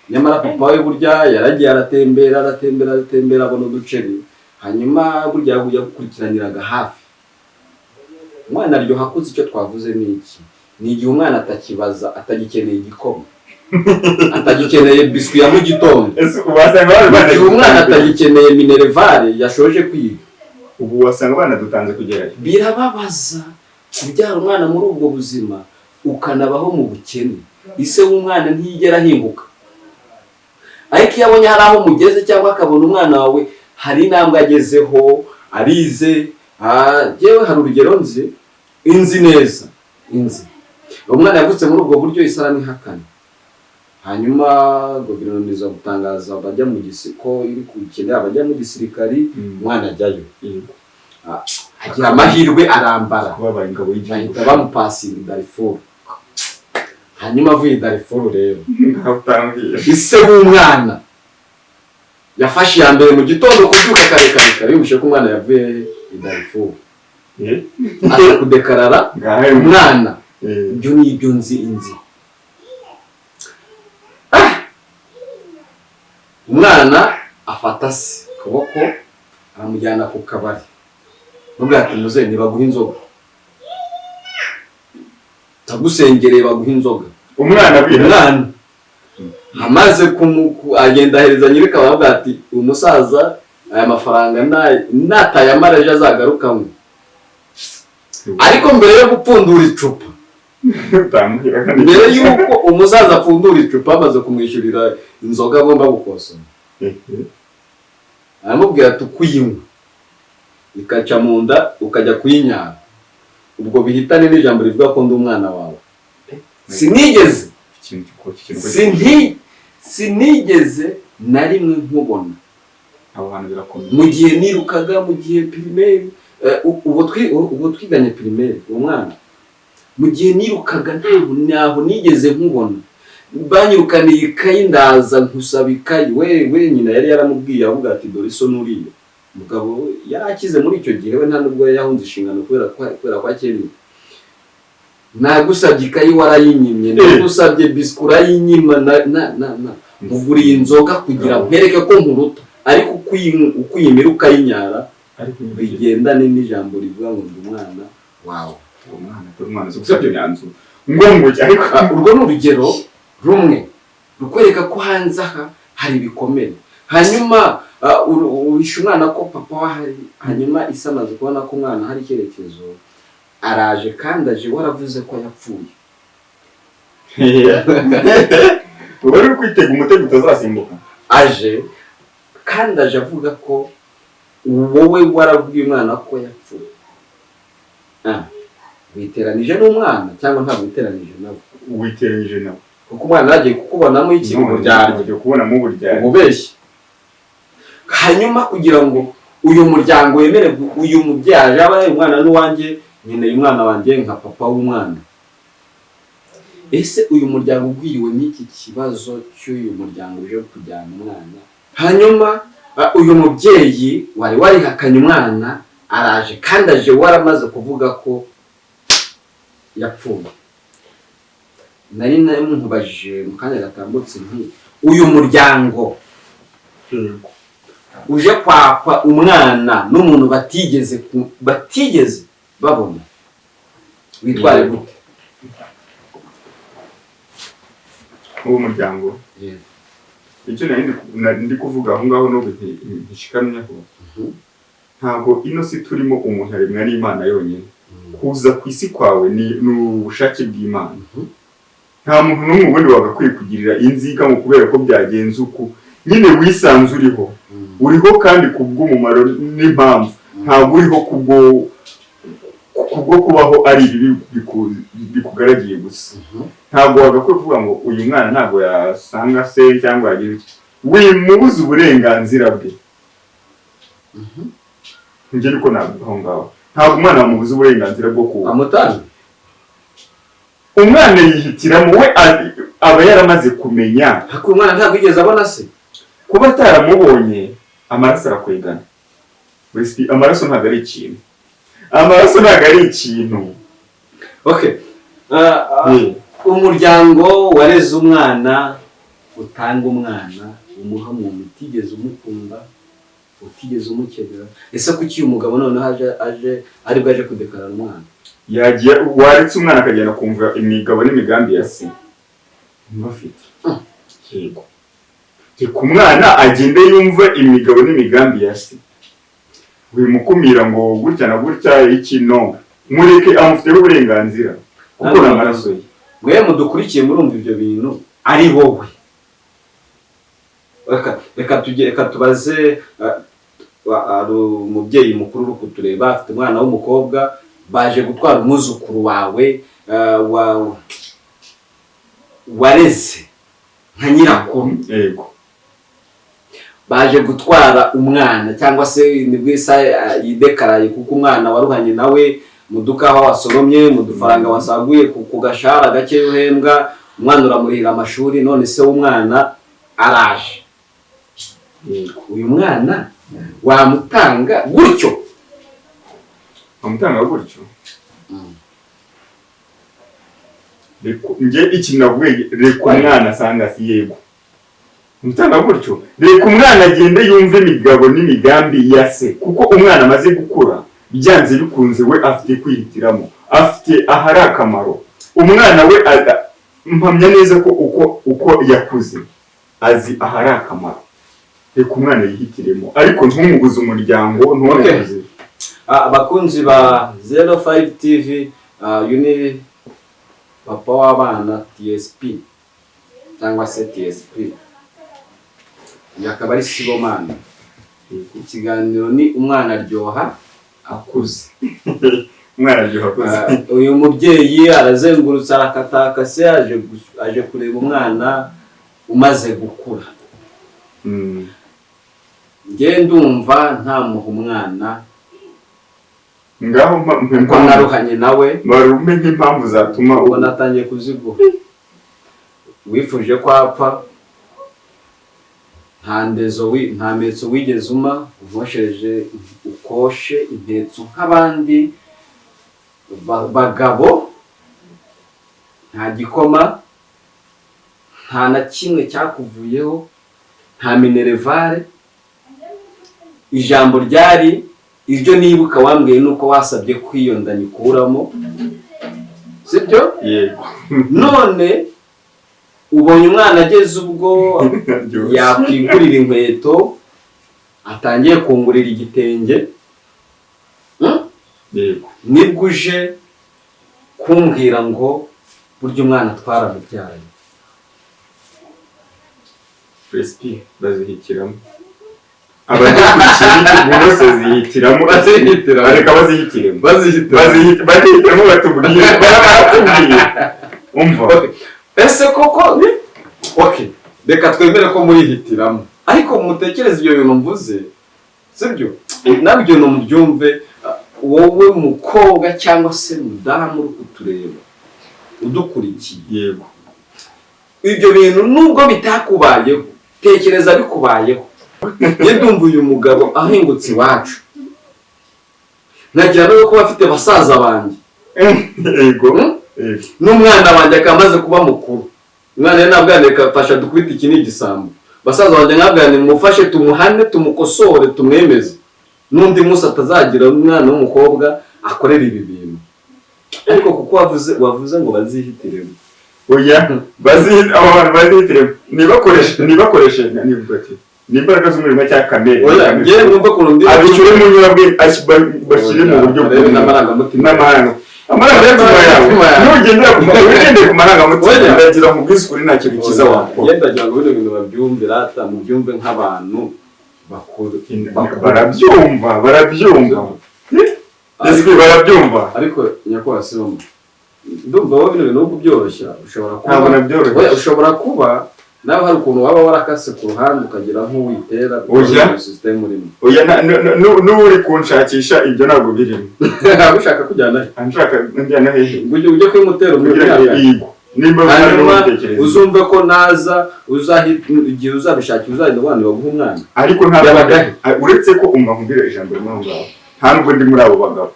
Nyamara papa we burya yaragiye aratembera, aratembera, aratembera, abona uduceri. Hanyuma burya yakurikiraniraga hafi umwana aryoha akuze. Icyo twavuze ni iki? Ni igihe umwana atakibaza, atagikeneye igikoma, atagikeneye biswi ya mu gitondo. Ese wasanga bari Igihe umwana atagikeneye minerval yashoje kwiga. Ubu wasanga banadutanze kugerayo. Birababaza kubyara umwana muri ubwo buzima, ukanabaho mu bukene. Ise w'umwana ntiyigera ahinguka, ariko iyo abonye hari aho mugeze cyangwa akabona umwana wawe hari intambwe agezeho, arize. Yewe hari urugero nzi, inzi neza, inzi umwana yavutse muri ubwo buryo, isara n'ihakana. Hanyuma guverinoma iza gutangaza abajya mu ko iri gukenera abajya mu gisirikari, umwana ajyayo, agira amahirwe arambara. Kubabaye ingabo y'igihugu. Bahita bamupasinga i Darifuru. Hanyuma avuye i Darifuru rero, Nkaho utambwiye. ise w'umwana yafashe iya mbere mu gitondo kubyuka kare kare kare, yumvise ko umwana yavuye i Darifuru, aza kudekarara Ngaho. umwana. Ibyo ni ibyo nzi inzi. Umwana afata se akaboko, aramujyana ku kabari, nubwo ati: "Muze ntibaguha inzoga, ndagusengereye baguha inzoga." Umwana abwira Umwana amaze agenda ahereza nyirikabari, avuga ati: "Umusaza aya mafaranga natayamara ejo azagarukanywe." Ariko mbere yo gupfundura icupa, Utambwira kandi. mbere y'uko umusaza apfundura icupa, amaze kumwishyurira inzoga agomba gukosora, aramubwira ati: "Ukuyinywa ikaca mu nda ukajya kuyinyara, ubwo bihitane n'ijambo rivuga ko ndi umwana wawe, sinigeze Ikintu ikintu sinigeze na rimwe nkubona." Aho hantu birakomeye. Mu gihe nirukaga mu gihe primaire, ubwo twiganye primaire, uwo mwana, mu gihe nirukaga ntaho nigeze nkubona. Banyirukaniye ikayi, ndaza nkusaba ikayi. We nyina yari yaramubwiye, avuga ati: "Dore so nuriya mugabo yari akize muri icyo gihe, we nta nubwo yahunze inshingano kubera ko akennye. Nagusabye ikayi warayinyimye, nagusabye biswi urayinyima, na nkuguriye inzoga kugira nkwereke ko nkuruta, ariko ukuyimira ukayinyara." Ariko Bigendane n'ijambo rivuga ngo ndi umwana wawe. Uwo mwana, dore umwana uzi gusabye imyanzuro ngo ngujye, ariko Urwo ni urugero rumwe rukwereka ko hanze aha hari ibikomere. Hanyuma uhisha umwana ko papa we ahari, hanyuma isi amaze kubona ko umwana hari icyerekezo, araje kandi aje waravuze ko yapfuye. Uba uri kwitega umutego utazasimbuka. Aje kandi aje avuga ko wowe warabwiye umwana ko yapfuye. Witeranije n'umwana cyangwa ntabwo witeranije nawe? Witeranyije nawe. Kuko umwana yagiye kukubonamo iki? Uburyarya. Ugiye kubonamo uburyarya. Ububeshyi. Hanyuma kugira ngo uyu muryango wemere uyu mubyeyi aje aba umwana n'uwanjye, nkeneye umwana wanjye nka papa w'umwana. Ese uyu muryango ugwiriwe n'iki kibazo cy'uyu muryango uje kujyana umwana? Hanyuma uyu mubyeyi wari warihakanye umwana araje kandi aje waramaze kuvuga ko yapfuye. Nari nkubajije mu kanya gatambutse nti uyu muryango uje kwakwa umwana n'umuntu batigeze babona, witware gute? Uwo muryango, icyo nari ndi kuvuga aho ngaho n'ubu ntishikamyeho, ntabwo ino si turimo umuntu aremwa n'Imana yonyine. Kuza ku isi kwawe ni ubushake bw'Imana. Nta muntu n'umwe ubundi wagakwiye kugirira inzika ngo kubera ko byagenze uku. Nyine wisanze uriho, uriho kandi kubw'umumaro n'impamvu. Ntabwo uriho kubwo kubaho ari ibibi bikugaragiye gusa. Ntabwo wagakwiye kuvuga ngo uyu mwana ntabwo yasanga se cyangwa yagira iki, wimubuza uburenganzira bwe. Njye niko navuga aho ngaho, ntabwo umwana wamubuza uburenganzira bwo kuba Amutanga. Umwana yihitiramo we, aba yaramaze kumenya. Ariko uyu mwana ntabwo yigeze abona se. Kuba ataramubonye, amaraso arakwegana. Amaraso ntabwo ari ikintu, amaraso ntabwo ari ikintu. Okay. Umuryango wareze umwana, utanga umwana umuha umuntu utigeze umukunda, utigeze umukenera. Ese kuki uyu mugabo noneho aje aribwo aje kudekarara umwana? Yagiye, waretse umwana akagenda kumva imigabo n'imigambi ya se niba afite. Yego, reka umwana agende yumve imigabo n'imigambi ya se, wimukumira ngo gutya na gutya iki. No mureke, amufiteho uburenganzira kuko ni amaraso ye. Mwe mudukurikiye murumva ibyo bintu ari wowe. Reka tubaze hari umubyeyi mukuru uri kutureba, afite umwana w'umukobwa, baje gutwara umwuzukuru wawe wareze nka nyirakuru. Yego. Baje gutwara umwana, cyangwa se nibwo isa yidekaraye, kuko umwana waruhanye nawe mu dukawa wasoromye, mu dufaranga wasaguye ku gashahara gake uhembwa, umwana uramurihira amashuri, none se w'umwana araje. Uyu mwana wamutanga gutyo? Wamutanga gutyo? Njye ikintu navuye, reka umwana asanga si yego. Umutanga gutyo, reka umwana agende yumve imigabo n'imigambi ya se, kuko umwana amaze gukura byanze bikunze we afite kwihitiramo, afite ahari akamaro. Umwana we mpamya neza ko uko yakuze azi ahari akamaro. Reka umwana yihitiremo, ariko ntumubuze umuryango, ntumubuze. Abakunzi ba 05 TV, uyu ni papa w'abana TSP cyangwa se TSP, uyu akaba ari Sibomana. Ikiganiro ni umwana aryoha akuze. Umwana aryoha akuze. Uyu mubyeyi arazengurutse, arakatakase, aje kureba umwana umaze gukura. Njye ndumva ntamuha umwana. Ngaho kuko naruhanye nawe. Barume nk'impamvu zatuma ubona atangiye kuziguha. Wifuje ko apfa, nta ndezo, nta mpetso wigeze uma, unkoshereje ukoshe impetso nk'abandi bagabo, nta gikoma, nta na kimwe cyakuvuyeho, nta minerevare, ijambo ryari Ibyo nibuka wambwiye nuko wasabye kwiyonda nyikuramo, sibyo? Yego. None ubonye umwana ageze ubwo yakwigurira inkweto, atangiye kungurira igitenge. Yego. Nibwo uje kumbwira ngo burya umwana twaramubyaranye. Recipe bazihitiramo abadukurikiye, buri wese zihitiramo. Bazihitiramo. Reka bazihitiremo. Bazihitiramo. Bazihitiramo, batubwire, baratubwiye, umva. Okay. Ese koko, okay, reka twemere ko murihitiramo, ariko mutekereze ibyo bintu mvuze, sibyo? Nabyo mubyumve. Wowe mukobwa cyangwa se mudamu uri kutureba, udukurikiye, Yego. ibyo bintu nubwo bitakubayeho, tekereza bikubayeho. Njye ndumva uyu mugabo ahingutse iwacu, nkagira no kuba afite basaza banjye, Yego. Hmm? Yego. N'umwana wanjye akaba amaze kuba mukuru. Umwana we nabwo fasha dukubite, iki ni igisambo. Basaza banjye nkabwira, mufashe tumuhane, tumukosore, tumwemeze, n'undi munsi atazagira umwana w'umukobwa akorera ibi bintu. Ariko kuko wavuze ngo bazihitiremo. Oya, abo bantu bazihitiremo, ntibakoreshe, nivuga ati ni imbaraga z'umurimo cyangwa kamere. Oya, njyewe numva ukuntu ndi Abishyire mu nyurabwenge, bashyire mu buryo Barebe n'amarangamutima. N'amarangamutima, amarangamutima yawe. Nugendera ku ugendeye ku marangamutima, Oya. ndagira ngo ubwisukure, nta kintu cyiza wakora. Njye ndagira ngo bino bintu babyumve rata, mubyumve nk'abantu bakuru. Barabyumva, barabyumva. Ese barabyumva? Ariko nyakubahwa Sibomo, ndumva wowe bino bintu kubyoroshya ushobora kuba Ntabwo nabyoroheje. Oya, ushobora kuba nawe hari ukuntu waba warakase ku ruhande ukagira nk'uwitera Oya. System urimo. Oya, n'ubu uri kunshakisha, ibyo ntabwo birimo. Ntabwo ushaka kujyana he? Anshaka njyana hehe? Ngo ujye kuyimutera Kugira ngo umwaka. yego, nimba Hanyuma ubitekereza. uzumve ko naza igihe uzabishakira uzagenda abana baguha umwana. Ariko ntabwo Yabaga he? Uretse ko umva nkubwira ijambo rimwe aho ngaho, nta nubwo ndi muri abo bagabo.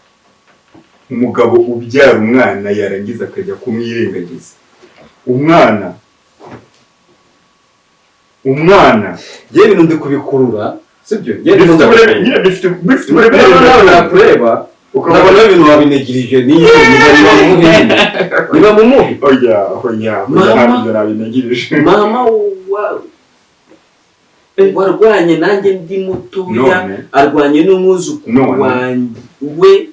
Umugabo ubyara umwana yarangiza akajya kumwirengagiza, umwana. Njyewe ibintu ndi kubikurura, sibyo? Njyewe Bifite ndimo uburemere nyine, bifite uburemere. Noneho nawe nakureba Ukabona ukabona ibintu wabinegirije, niyo niba mumuhe, niba mumuhe. Oya, oya, oya. Mama. Ntabwo ibyo nabinegirije. Mama warwanye nanjye ndi mutoya, None. arwanye n'umwuzukuru None. wanjye we.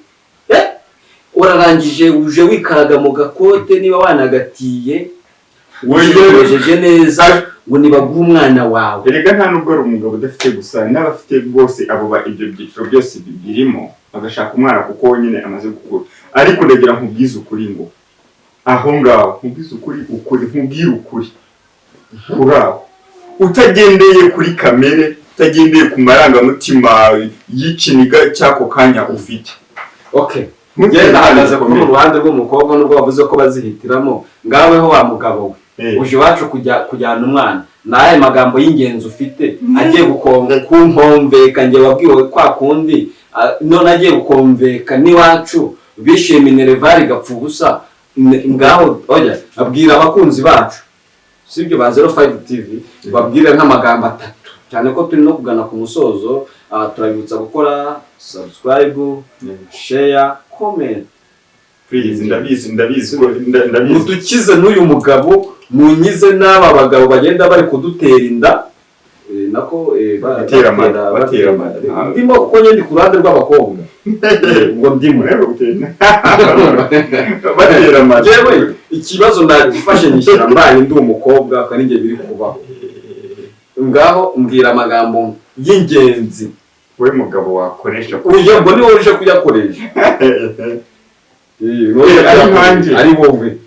Urarangije uje wikaraga mu gakote, niba wanagatiye, wiyogejeje neza, ngo nibaguhe umwana wawe. Erega nta nubwo ari umugabo udafite gusa, n'abafite bose abo ibyo byiciro byose birimo, bagashaka umwana kuko we nyine amaze gukura. Ariko ndagira nkubwize ukuri ngo aho ngaho, nkubwize ukuri, ukuri, nkubwire ukuri kuri aho, utagendeye kuri kamere, utagendeye ku marangamutima y'ikiniga cy'ako kanya ufite. Okay, njye nahagaze kuri uru ruhande rw'umukobwa, nubwo wavuze ko bazihitiramo. Ngaweho wa mugabo we, uje iwacu kujya kujyana umwana, ni ayahe magambo y'ingenzi ufite agiye kunkomveka? Njye wabwiwe kwa kundi, none agiye gukomveka n'iwacu bishyuye minerval igapfa ubusa. Ngaho oya, abwira abakunzi bacu, sibyo, ba 05 TV, babwire nk'amagambo atatu, cyane ko turi no kugana ku musozo. Turabibutsa gukora subscribe, share, comment. Please, ndabizi, ndabizi ko ndabizi. Mudukize n'uyu mugabo, munyize n'aba bagabo bagenda bari kudutera inda. Nako Batera amada, batera amada. Ndimo kuko njye ndi ku ruhande rw'abakobwa, ngo ndimo. Rero batera amada. Jewe ikibazo nagifashe nyishyira mbaye ndi umukobwa, kandi njye biri kubaho. Ngaho mbwira amagambo y'ingenzi. We mugabo wakoresha. Uyu ngo ni wowe uje kuyakoresha. Wowe Ari kuyakoresha. nkanjye. Ari wowe,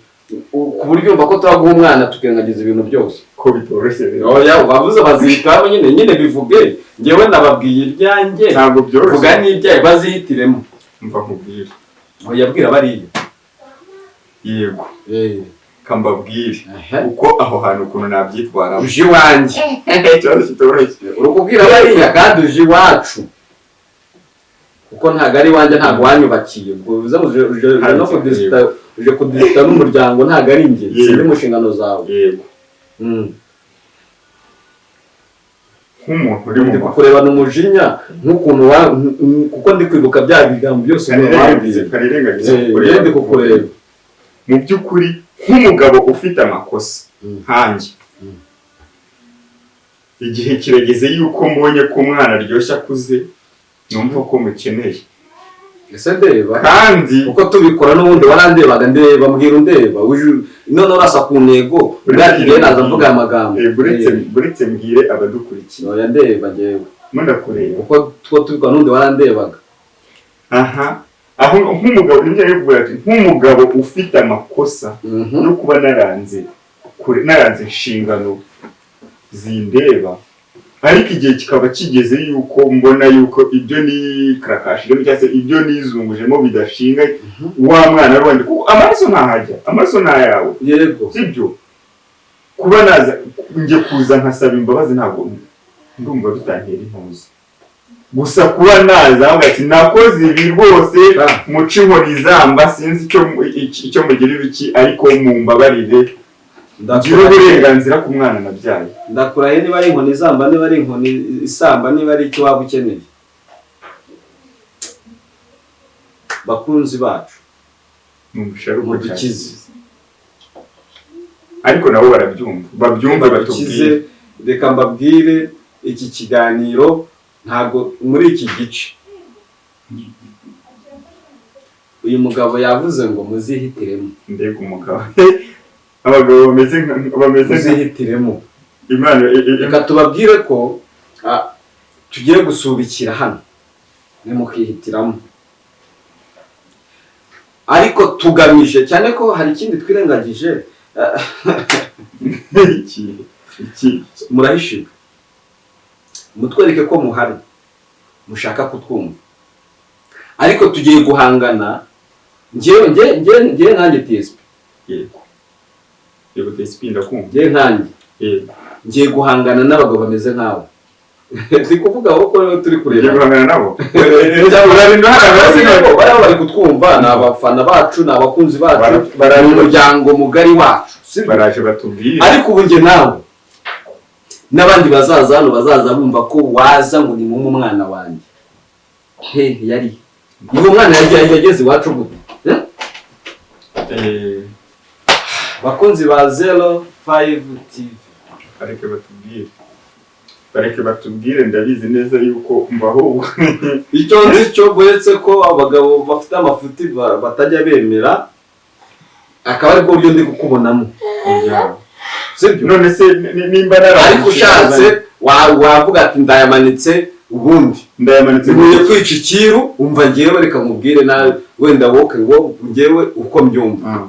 ku buryo urumva ko turaguha umwana tukirengagiza ibintu byose. Ko bitoroshye rero. Oya, bavuze bazihitamo nyine, nyine bivuge. Njyewe nababwiye ibyanjye. Ntabwo byoroshye. Vuga n'ibyawe, bazihitiremo. Mva nkubwire. Oya, bwira bariya. Yego, kambabwire Ehe. uko aho hantu ukuntu nabyitwaramo. Uje iwanjye. Ikibazo kitoroshye. Uri kubwira bariya kandi uje iwacu, kuko ntabwo ari iwanjye, ntabwo wanyubakiye. Ubwo bivuze ngo uje no kudisita, uje kudisita n'umuryango, ntabwo ari njye. Yego. Sindi mu nshingano zawe. Yego. Nk'umuntu uri mu Ndi mafu kukurebana umujinya nk'ukuntu kuko ndi kwibuka bya bigambo byose umuntu wambwiye. Karirengagiza Eh, kukureba. ndi kukureba. Mu by'ukuri, nk'umugabo ufite amakosa nkanjye, igihe kirageze yuko mbonye ko umwana aryoshye akuze, numva ko mukeneye. Ese ndeba? Kandi Uko tubikora n'ubundi warandebaga, ndeba, mbwira undeba, none urasa ku ntego bwagiye naza mvuga aya magambo. Buretse mbwire abadukurikiye. Oya, ndeba njyewe. Ndakureba. Uko two tubikora n'ubundi warandebaga. Aha aho nk'umugabo nibyo ari kuvuga ati nk'umugabo ufite amakosa no kuba naranze inshingano zindeba, ariko igihe kikaba kigeze yuko mbona yuko ibyo ni karakashijemo cyangwa se ibyo nizungujemo bidashinga wa mwana ari wanjye, kuko amaraso ntahajya, amaraso ni ayawe. Sibyo? Kuba naza njye kuza nkasaba imbabazi, ntabwo ndumva bitantera impuzu gusa kuba naza avuga ati nakoze ibi rwose, muce inkoni izamba, sinzi icyo mugira ibiki, ariko mumbabarire ngire uburenganzira ku mwana nabyaye. Ndakurahiye, niba ari inkoni izamba, niba ari inkoni isamba, niba ari icyo waba ukeneye, bakunzi bacu, Numvisha ari uko mudukize. cyane. Ariko nabo barabyumva, babyumve, Badukize. batubwire. Reka mbabwire, iki kiganiro ntabwo muri iki gice uyu mugabo yavuze ngo muzihitiremo. Mbega umugabo! Abagabo bameze nka Muzihitiremo. Imana Reka tubabwire ko tugiye gusubikira hano, nimukihitiramo, ariko tugamije cyane ko hari ikindi twirengagije. Iki Murahishiwe, mutwereke ko muhari, mushaka kutwumva, ariko tugiye guhangana njyewe njyewe nkanjye TSP. Yego TSP, ndakumva. Njyewe nkanjye ngiye guhangana n'abagabo bameze nkawe. Ndi kuvuga aho ko turi Ugiye kureba. guhangana nabo? Urarinda hano. Bariya bari kutwumva ni abafana bacu, ni abakunzi bacu, ni umuryango mugari wacu, sibyo? Baraje batubwire. Ariko ubu njye nawe n'abandi bazaza hano bazaza bumva ko waza ngo ni mumpe umwana wanjye, hehe yari uwo mwana yagiye yageze iwacu gute? Eh? Bakunzi ba 05 TV, Bareke batubwire, bareke batubwire, ndabizi neza yuko mbaho. Icyo nzi cyo, uretse ko abagabo bafite amafuti batajya bemera, akaba aribwo buryo ndi kukubonamo, sibyo? None se nimba narangije Ariko ushatse wavuga ati ndayamanitse ubundi. Ndayamanitse. Ngiye kwica ikiru. Umva, ngewe reka nkubwire nawe, wenda wowe ngo ngewe uko mbyumva,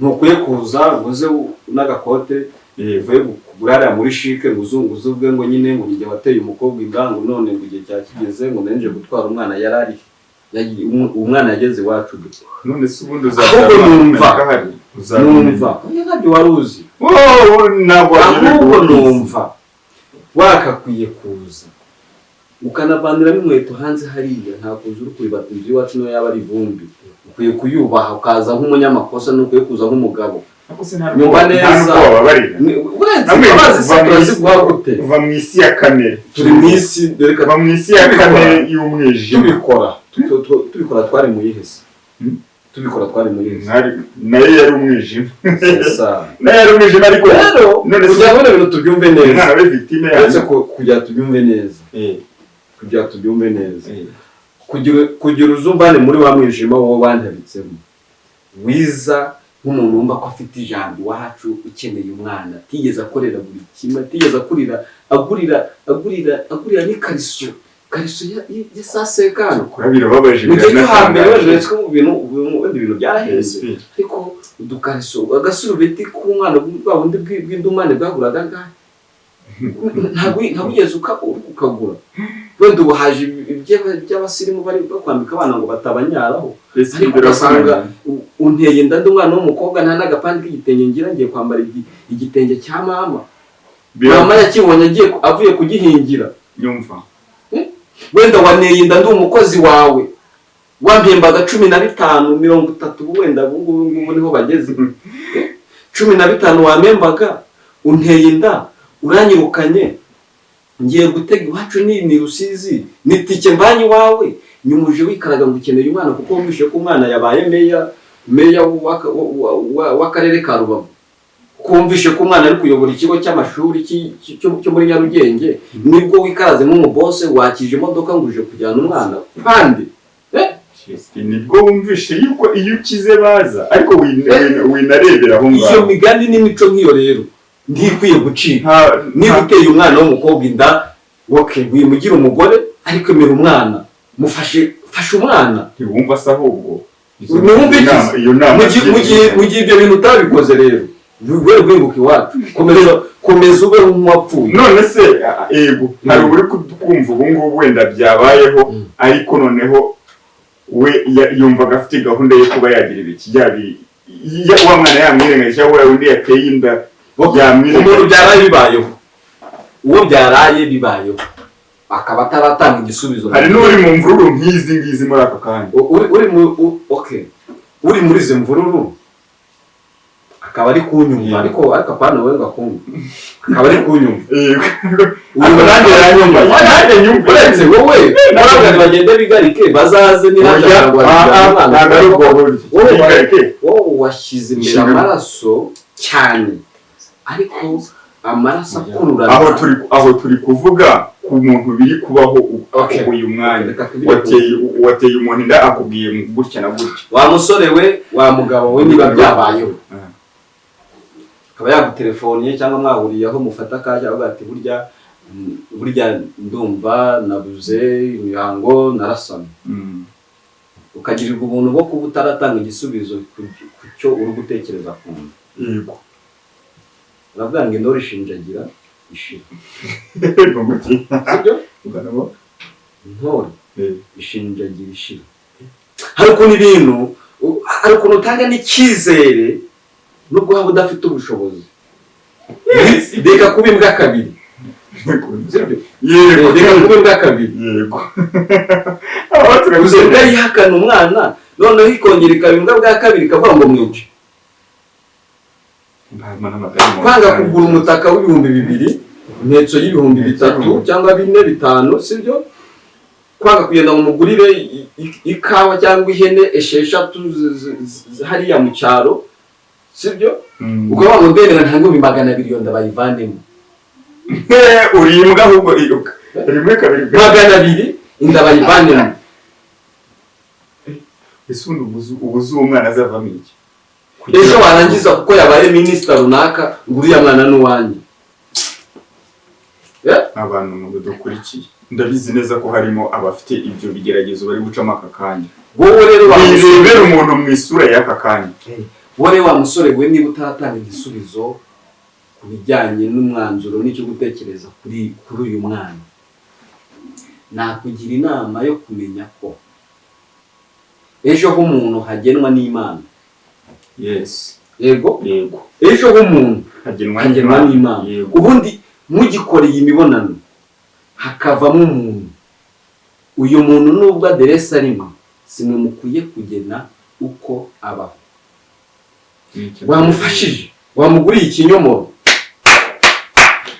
ntukwiye kuza ngo uze n'agakote uvuye kugura hariya muri CHIC, ngo uzunguze ubwe ngo nyine ngo njye wateye umukobwa inda, ngo none ngo igihe cya kigeze ngo nenje gutwara umwana yari ari umwana yageze iwacu gute? None se ubundi Ahubwo numva. Ahari uzabimenya. Numva oya, ntabyo wari uzi. Wowe ntabwo Ahubwo wabizi. Numva wakakwiye kuza ukanavaniramo inkweto hanze hariya. Nta kuza uri kuribata inzu iwacu, niyo yaba ari ivumbi ukwiye kuyubaha, ukaza nk'umunyamakosa, ntukwiye kuza nk'umugabo. Ariko se nta Nyumva nta neza. nubwo wababarira. Uretse Namwe imbabazi se kuva mu isi- turaziguha gute? Kuva mu isi ya kamere. Turi mu isi, reka. Kuva mu isi ya kamere y'umwijima. Tubikora tubikora twari mu yihe se? Hmm? Tubikora twari mu yihe se? Nayo yari umwijima. Sesa. Nayo yari umwijima, ariko Rero none se kugira ngo bino bintu tubyumve neza, umwana we victime uretse yanyu. kugira tubyumve neza, kugira tubyumve neza, kugira uzumbane muri wa mwijima wowe wantabitsemo, wiza nk'umuntu wumva ko afite ijambo iwacu, ukeneye umwana atigeze akorera buri kimwe, atigeze akurira agurira agurira agurira n'ikariso, kariso ya saa sekano. Kora birababaje. Mu gihe cyo hambere Biranatangaje. wenda uretse ko mu bintu ubu wenda ibintu byarahenze, SP. ariko udukariso, agasurubeti k'umwana bwa bundi bw'indumane bwaguraga angahe? Ntabwo wigeze ukagura. Wenda ubu haje iby'abasirimu bari bakwambika abana ngo batabanyaraho, SP. ariko ugasanga unteye inda ndi umwana w'umukobwa, nta n'agapande k'igitenge ngira, ngiye kwambara igitenge cya mama, mama yakibonye agiye avuye kugihingira. Nyumva. Wenda waneye inda ndi umukozi wawe, wampembaga 15, 30, ubu wenda ubu ngubu ngubu niho bageze. 15 wampembaga, unteye inda, uranyirukanye. Ngiye gutega iwacu ni Rusizi, ni tike mvanye iwawe, nyuma uje wikaraga ngo ukeneye umwana kuko wumvise ko umwana yabaye meya w'akarere ka Rubavu, kuko wumvishe ko umwana ari kuyobora ikigo cy'amashuri cyo muri Nyarugenge, nibwo wikaraze nk'umubose wakije imodoka ngo uje kujyana umwana kandi Nibwo wumvishe yuko iyo ukize baza, ariko winarebera aho Iyo ngaho. migani n'imico nk'iyo rero ntikwiye gucika. Niba uteye umwana w'umukobwa inda, okay, wimugira umugore, ariko emera umwana, mufashe, fasha umwana. Ntiwumva se ahubwo izo Ntiwumva iki? iyo nama Mu gihe ibyo bintu utabikoze rero, we rwinguka iwacu, komeza, komeza ube nk'uwapfuye. None se ego, hari uri kumva ubu ngubu wenda byabayeho, ariko noneho we yumvaga afite gahunda yo kuba yagira ibiki wa mwana yamwirengagije, cyangwa wa wundi yateye inda Umuntu yamwirengagije. Byaraye bibayeho, uwo byaraye bibayeho akaba ataratanga igisubizo. Hari n'uri mu mvururu nk'izi ngizi muri aka kanya. Uri mu okay, uri muri izi mvururu akaba ari kunyumva, ariko apana wowe ngo akumve, akaba ari kunyumva. Yego. Uyu Ariko nanjye yanyumva, nanjye nyumva. Uretse wowe, n'abandi bagende bigarike, bazaze nihaje. Oya, Ntabwo ntabwo ari ubwo buryo. Wowe Bigarike. Wowe washyize imbere amaraso cyane, ariko amaraso akururana. Aho turi kuvuga ku muntu biri kubaho uyu mwanya. Reka tubire Wateye umuntu inda, akubwiye gutya na gutya. Wa musore we, wa mugabo we, niba byabayeho, akaba yagutelefoniye cyangwa mwahuriye aho mufata akajya, avuga ati burya ndumva nabuze imihango, narasamye, ukagirirwa ubuntu bwo kuba utaratanga igisubizo ku cyo uri gutekereza ku nda, uravuga ngo intore ishinjagira ishira. Ngo iki? Sibyo? Ugana ngo? Intore ishinjagira ishira. Hari ukuntu ibintu hari ukuntu utanga n'icyizere nubwo waba udafite ubushobozi. Reka kuba imbwa kabiri, sibyo? Yego. Reka kuba imbwa kabiri. Yego, aho Gusa turabizi. imbwa yihakana umwana, noneho ikongera ikaba imbwa bwa kabiri, ikavuga ngo mwice. Kwanga kugura umutaka w'2000, impetso y'3000 cyangwa 4, 5, sibyo? Kwanga kugenda ngo mugurire ikawa cyangwa ihene 6 hariya mu cyaro, sibyo? Ukavuga ngo ndemera nta 200,000 iyo ndabayivanemo. Uri imbwa ahubwo, iruka rimwe, kabiri, gatatu. 200 inda bayivanemo. Ese ubundi ubuze uwo mwana azavamo iki? Ejo warangiza, kuko yabaye minisita runaka, ngo uriya mwana ni uwanjye. Abantu mu dukurikiye, ndabizi neza ko harimo abafite ibyo bigeragezo bari gucamo aka kanya. Wowe rero wa musore, Wirebera umuntu mu isura y'aka kanya. Wowe wa musore we, niba utaratanga igisubizo ku bijyanye n'umwanzuro n'icyo gutekereza kuri uyu mwana, nakugira inama yo kumenya ko ejo h'umuntu hagenwa n'Imana. Yego. Yego. Ejo h'umuntu hagenwa hagenwa n'Imana. Ubundi mugikoreye imibonano hakavamo umuntu, uyu muntu nubwo aderesi arimo, simwe mukwiye kugena uko abaho. Wamufashije, wamuguriye ikinyomoro,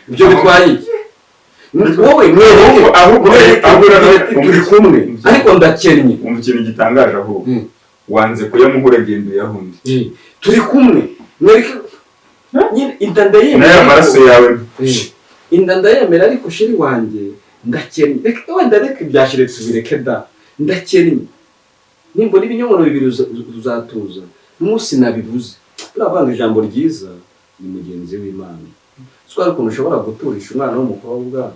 ibyo bitwaye iki? Wowe mwereke, Ahubwo mwereke, ahubwo ati turi kumwe ariko ndakennye. Umva ikintu gitangaje ahubwo, wanze kuyamuha, uragenda uyahundi. Turi kumwe, mwereke nyine inda ndayemera. N'aya maraso yawe. Inda ndayemera, ariko chéri wanjye ndakennye, reka wenda, reka ibya chéri tubireke da, ndakennye, nimbona ibinyomoro bibiri uzatuza n'umunsi nabibuze. Turavanga ijambo ryiza ni mugenzi w'Imana. Siko hari ukuntu ushobora guturisha umwana w'umukobwa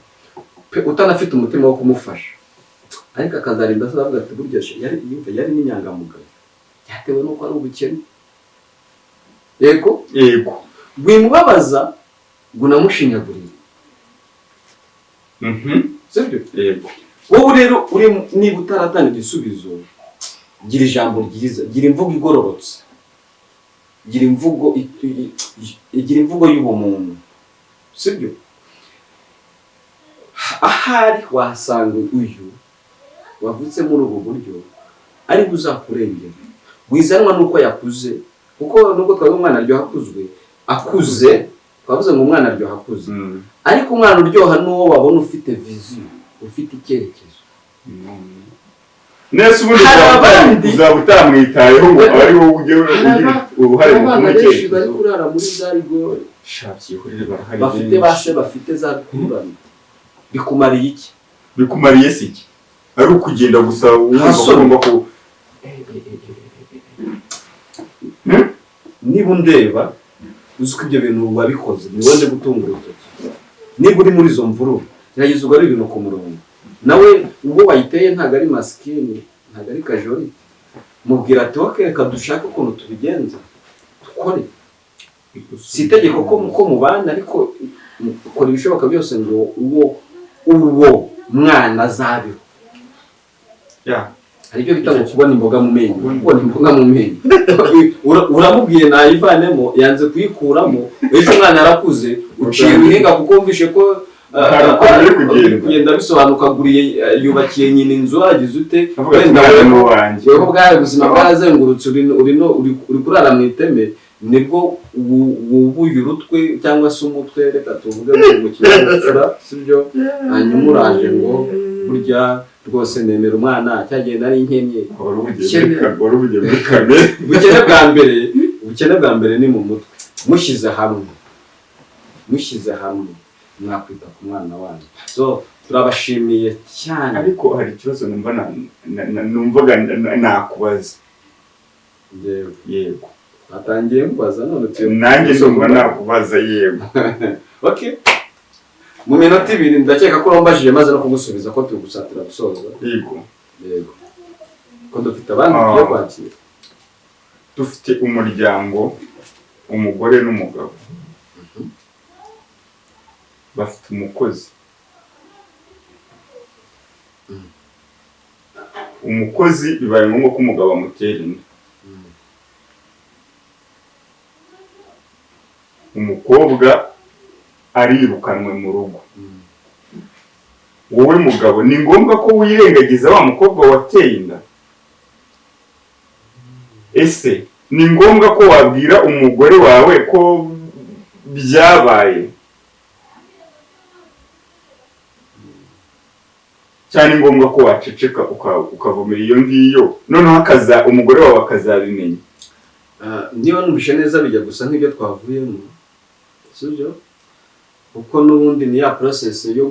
pe, utanafite umutima wo kumufasha, ariko akazarinda azavuga ati burya yari yumva yari n'inyangamugayo, byatewe n'uko ari ubukene. Yego. Yego. Wimubabaza ngo unamushinyagurire. Sibyo? Yego. Wowe rero uri, niba utaratanga igisubizo, gira ijambo ryiza, gira imvugo igororotse, gira imvugo y'ubumuntu, sibyo? Ahari wasanga uyu wavutse muri ubu buryo ari uzakurengera, wizanwa n'uko yakuze, kuko nubwo twavuga umwana aryoha akuzwe, akuze. Twavuze ngo umwana aryoha akuze, ariko umwana uryoha n'uwo wabona ufite vision, ufite icyerekezo. Nese ubundi Hari abandi- uzaba utamwitayeho ngo ari wowe ujye ugira uruhare mu Abana benshi bari kumukerekezo. kurara muri za rigore, Sha, byihorere, barahari bafite benshi. base, bafite za rukururana. Bikumariye iki? Bikumariye se iki? Ari ukugenda gusa wumva ko Hasoni. ugomba ku Niba undeba uzi ko ibyo bintu wabikoze, ntiwende gutunga urutoki. Niba uri muri izo mvururu, gerageza ugarure ibintu ku murongo. Nawe ubwo wayiteye ntabwo ari masikini, ntabwo ari kajori. Mubwira ati: "Ok, reka dushake ukuntu tubigenza, dukore." Si itegeko ko mubana, ariko ukora ibishoboka byose ngo uwo mwana azabeho. Hari ibyo bita ngo kubona imboga mu menyo. Kubona imboga mu menyo, uramubwiye nayivanemo, yanze kuyikuramo. Ejo umwana arakuze, uciye uruhinga kuko wumvishe ko Hari ukuntu biri kugenda. Biri kugenda bisobanuka, aguriye, yubakiye nyina inzu, agize ute? Avuga ati: Wenda "Umwana ni uwanjye." Weho bwawe ubuzima bwarazengurutse, uri kurara mu iteme, nibwo wubuye urutwe cyangwa se umutwe, reka tuvuge mu kinyabupfura, sibyo? Hanyuma uraje ngo burya rwose nemera umwana, cyagihe nari nkennye. Wari ubugiye muri kamere. Ubukene bwa mbere ni mu mutwe. Mushyize hamwe mwakwita ku mwana wanyu. So turabashimiye cyane. Ariko hari ikibazo numva numvaga nakubaza. Yewe. Yego. Batangiye mubaza none tuyo. Nanjye ndumva nakubaza, yego. Okay, mu minota 2 ndakeka ko urambajije maze no kugusubiza, ko turi gusatira gusoza. Yego. Yego, ko dufite abandi tugiye kwakira. Dufite umuryango, umugore n'umugabo bafite umukozi. Umukozi bibaye ngombwa ko umugabo amutera inda. Umukobwa arirukanwe mu rugo. Wowe mugabo, ni ngombwa ko wirengagiza wa mukobwa wateye inda? Ese ni ngombwa ko wabwira umugore wawe ko byabaye, cyane ni ngombwa ko waceceka ukavomera iyo ngiyo, noneho akaza umugore wawe akazabimenya? Ah, niba numvise neza, bijya gusa nk'ibyo twavuyemo, sibyo? Kuko n'ubundi ni ya process yo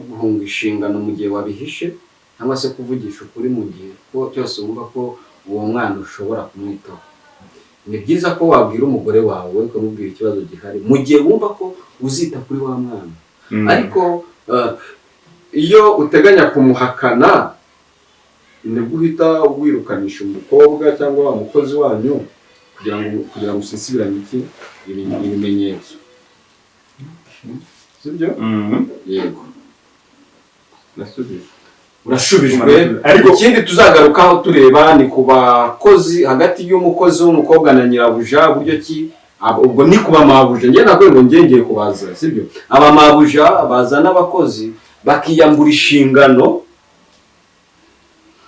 guhunga inshingano mu gihe wabihishe, cyangwa se kuvugisha ukuri mu gihe ko cyose wumva ko uwo mwana ushobora kumwitaho. Ni byiza ko wabwira umugore wawe, ukamubwira ikibazo gihari mu gihe wumva ko uzita kuri wa mwana. Ariko iyo uteganya kumuhakana, nibwo uhita wirukanisha umukobwa cyangwa wa mukozi wanyu kugira ngo usisibiranye iki ibimenyetso, sibyo? Mhm. Yego. Nasubije. Urashubijwe. Ariko- Ikindi tuzagarukaho tureba ni ku bakozi, hagati y'umukozi w'umukobwa na nyirabuja, buryo ki ubwo ni ku bamabuja. Njye ntabwo ngo njye ngiye kubaza, sibyo? Abamabuja bazana abakozi bakiyambura inshingano,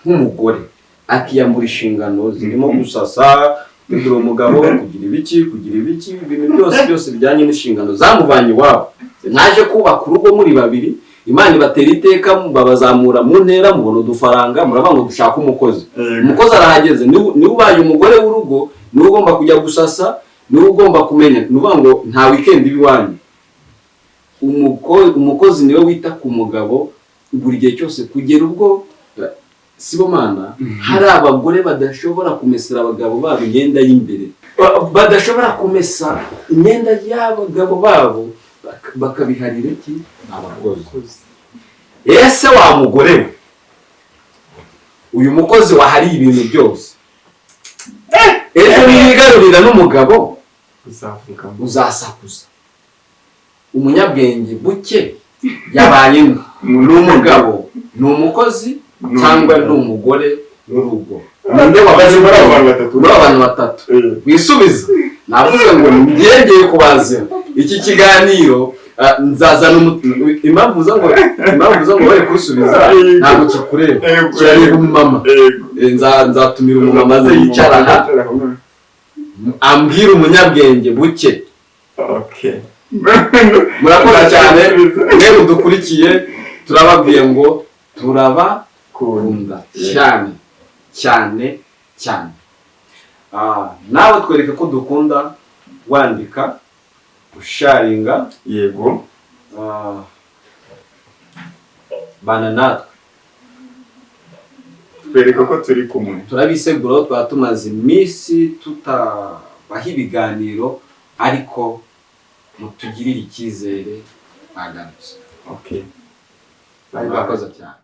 nk'umugore akiyambura inshingano zirimo gusasa, kugira umugabo, kugira ibiki, kugira ibiki, ibintu byose byose bijyanye n'inshingano zamuvanye iwabo. Mwaje kubaka urugo muri babiri, Imana ibatera iteka, babazamura mu ntera, mubona udufaranga, muravuga ngo dushake umukozi. Umukozi arahageze, niwe ubaye umugore w'urugo, niwe ugomba kujya gusasa, niwe ugomba kumenya. Ni ukuvuga ngo nta weekend iba iwanyu. Umukozi niwe wita ku mugabo buri gihe cyose, kugera ubwo Sibomana, hari abagore badashobora kumesera abagabo babo imyenda y'imbere, badashobora kumesa imyenda y'abagabo babo, bakabiharira iki? Abakozi. Ese wa mugore we, uyu mukozi wahariye ibintu byose, ejo niyigarurira n'umugabo, Uzavuga ngo uzasakuza? Umunyabwenge buke yabaye nde? Ni umugabo, ni umukozi, cyangwa ni umugore w'urugo? Ninde wabaze? Muri abo bantu batatu. Muri abantu batatu. Wisubize. Navuze ngo ngiye kubazira iki kiganiro, nzazana impamvu uza ngo bari kusubiza ntabwo kikureba, kirareba umumama. Nzatumira umumama aze yicara aha ambwira umunyabwenge buke. Okay. Murakoze cyane mwe mudukurikiye, turababwiye ngo turabakunda cyane cyane cyane. Nawe twereke ko dukunda, wandika, usharinga. Yego. Bana natwe. Twereka ko turi kumwe. Turabiseguraho, twaba tumaze iminsi tutabaha ibiganiro, ariko mutugirire icyizere, bagarutse. Okay, bye bye. Murakoze cyane.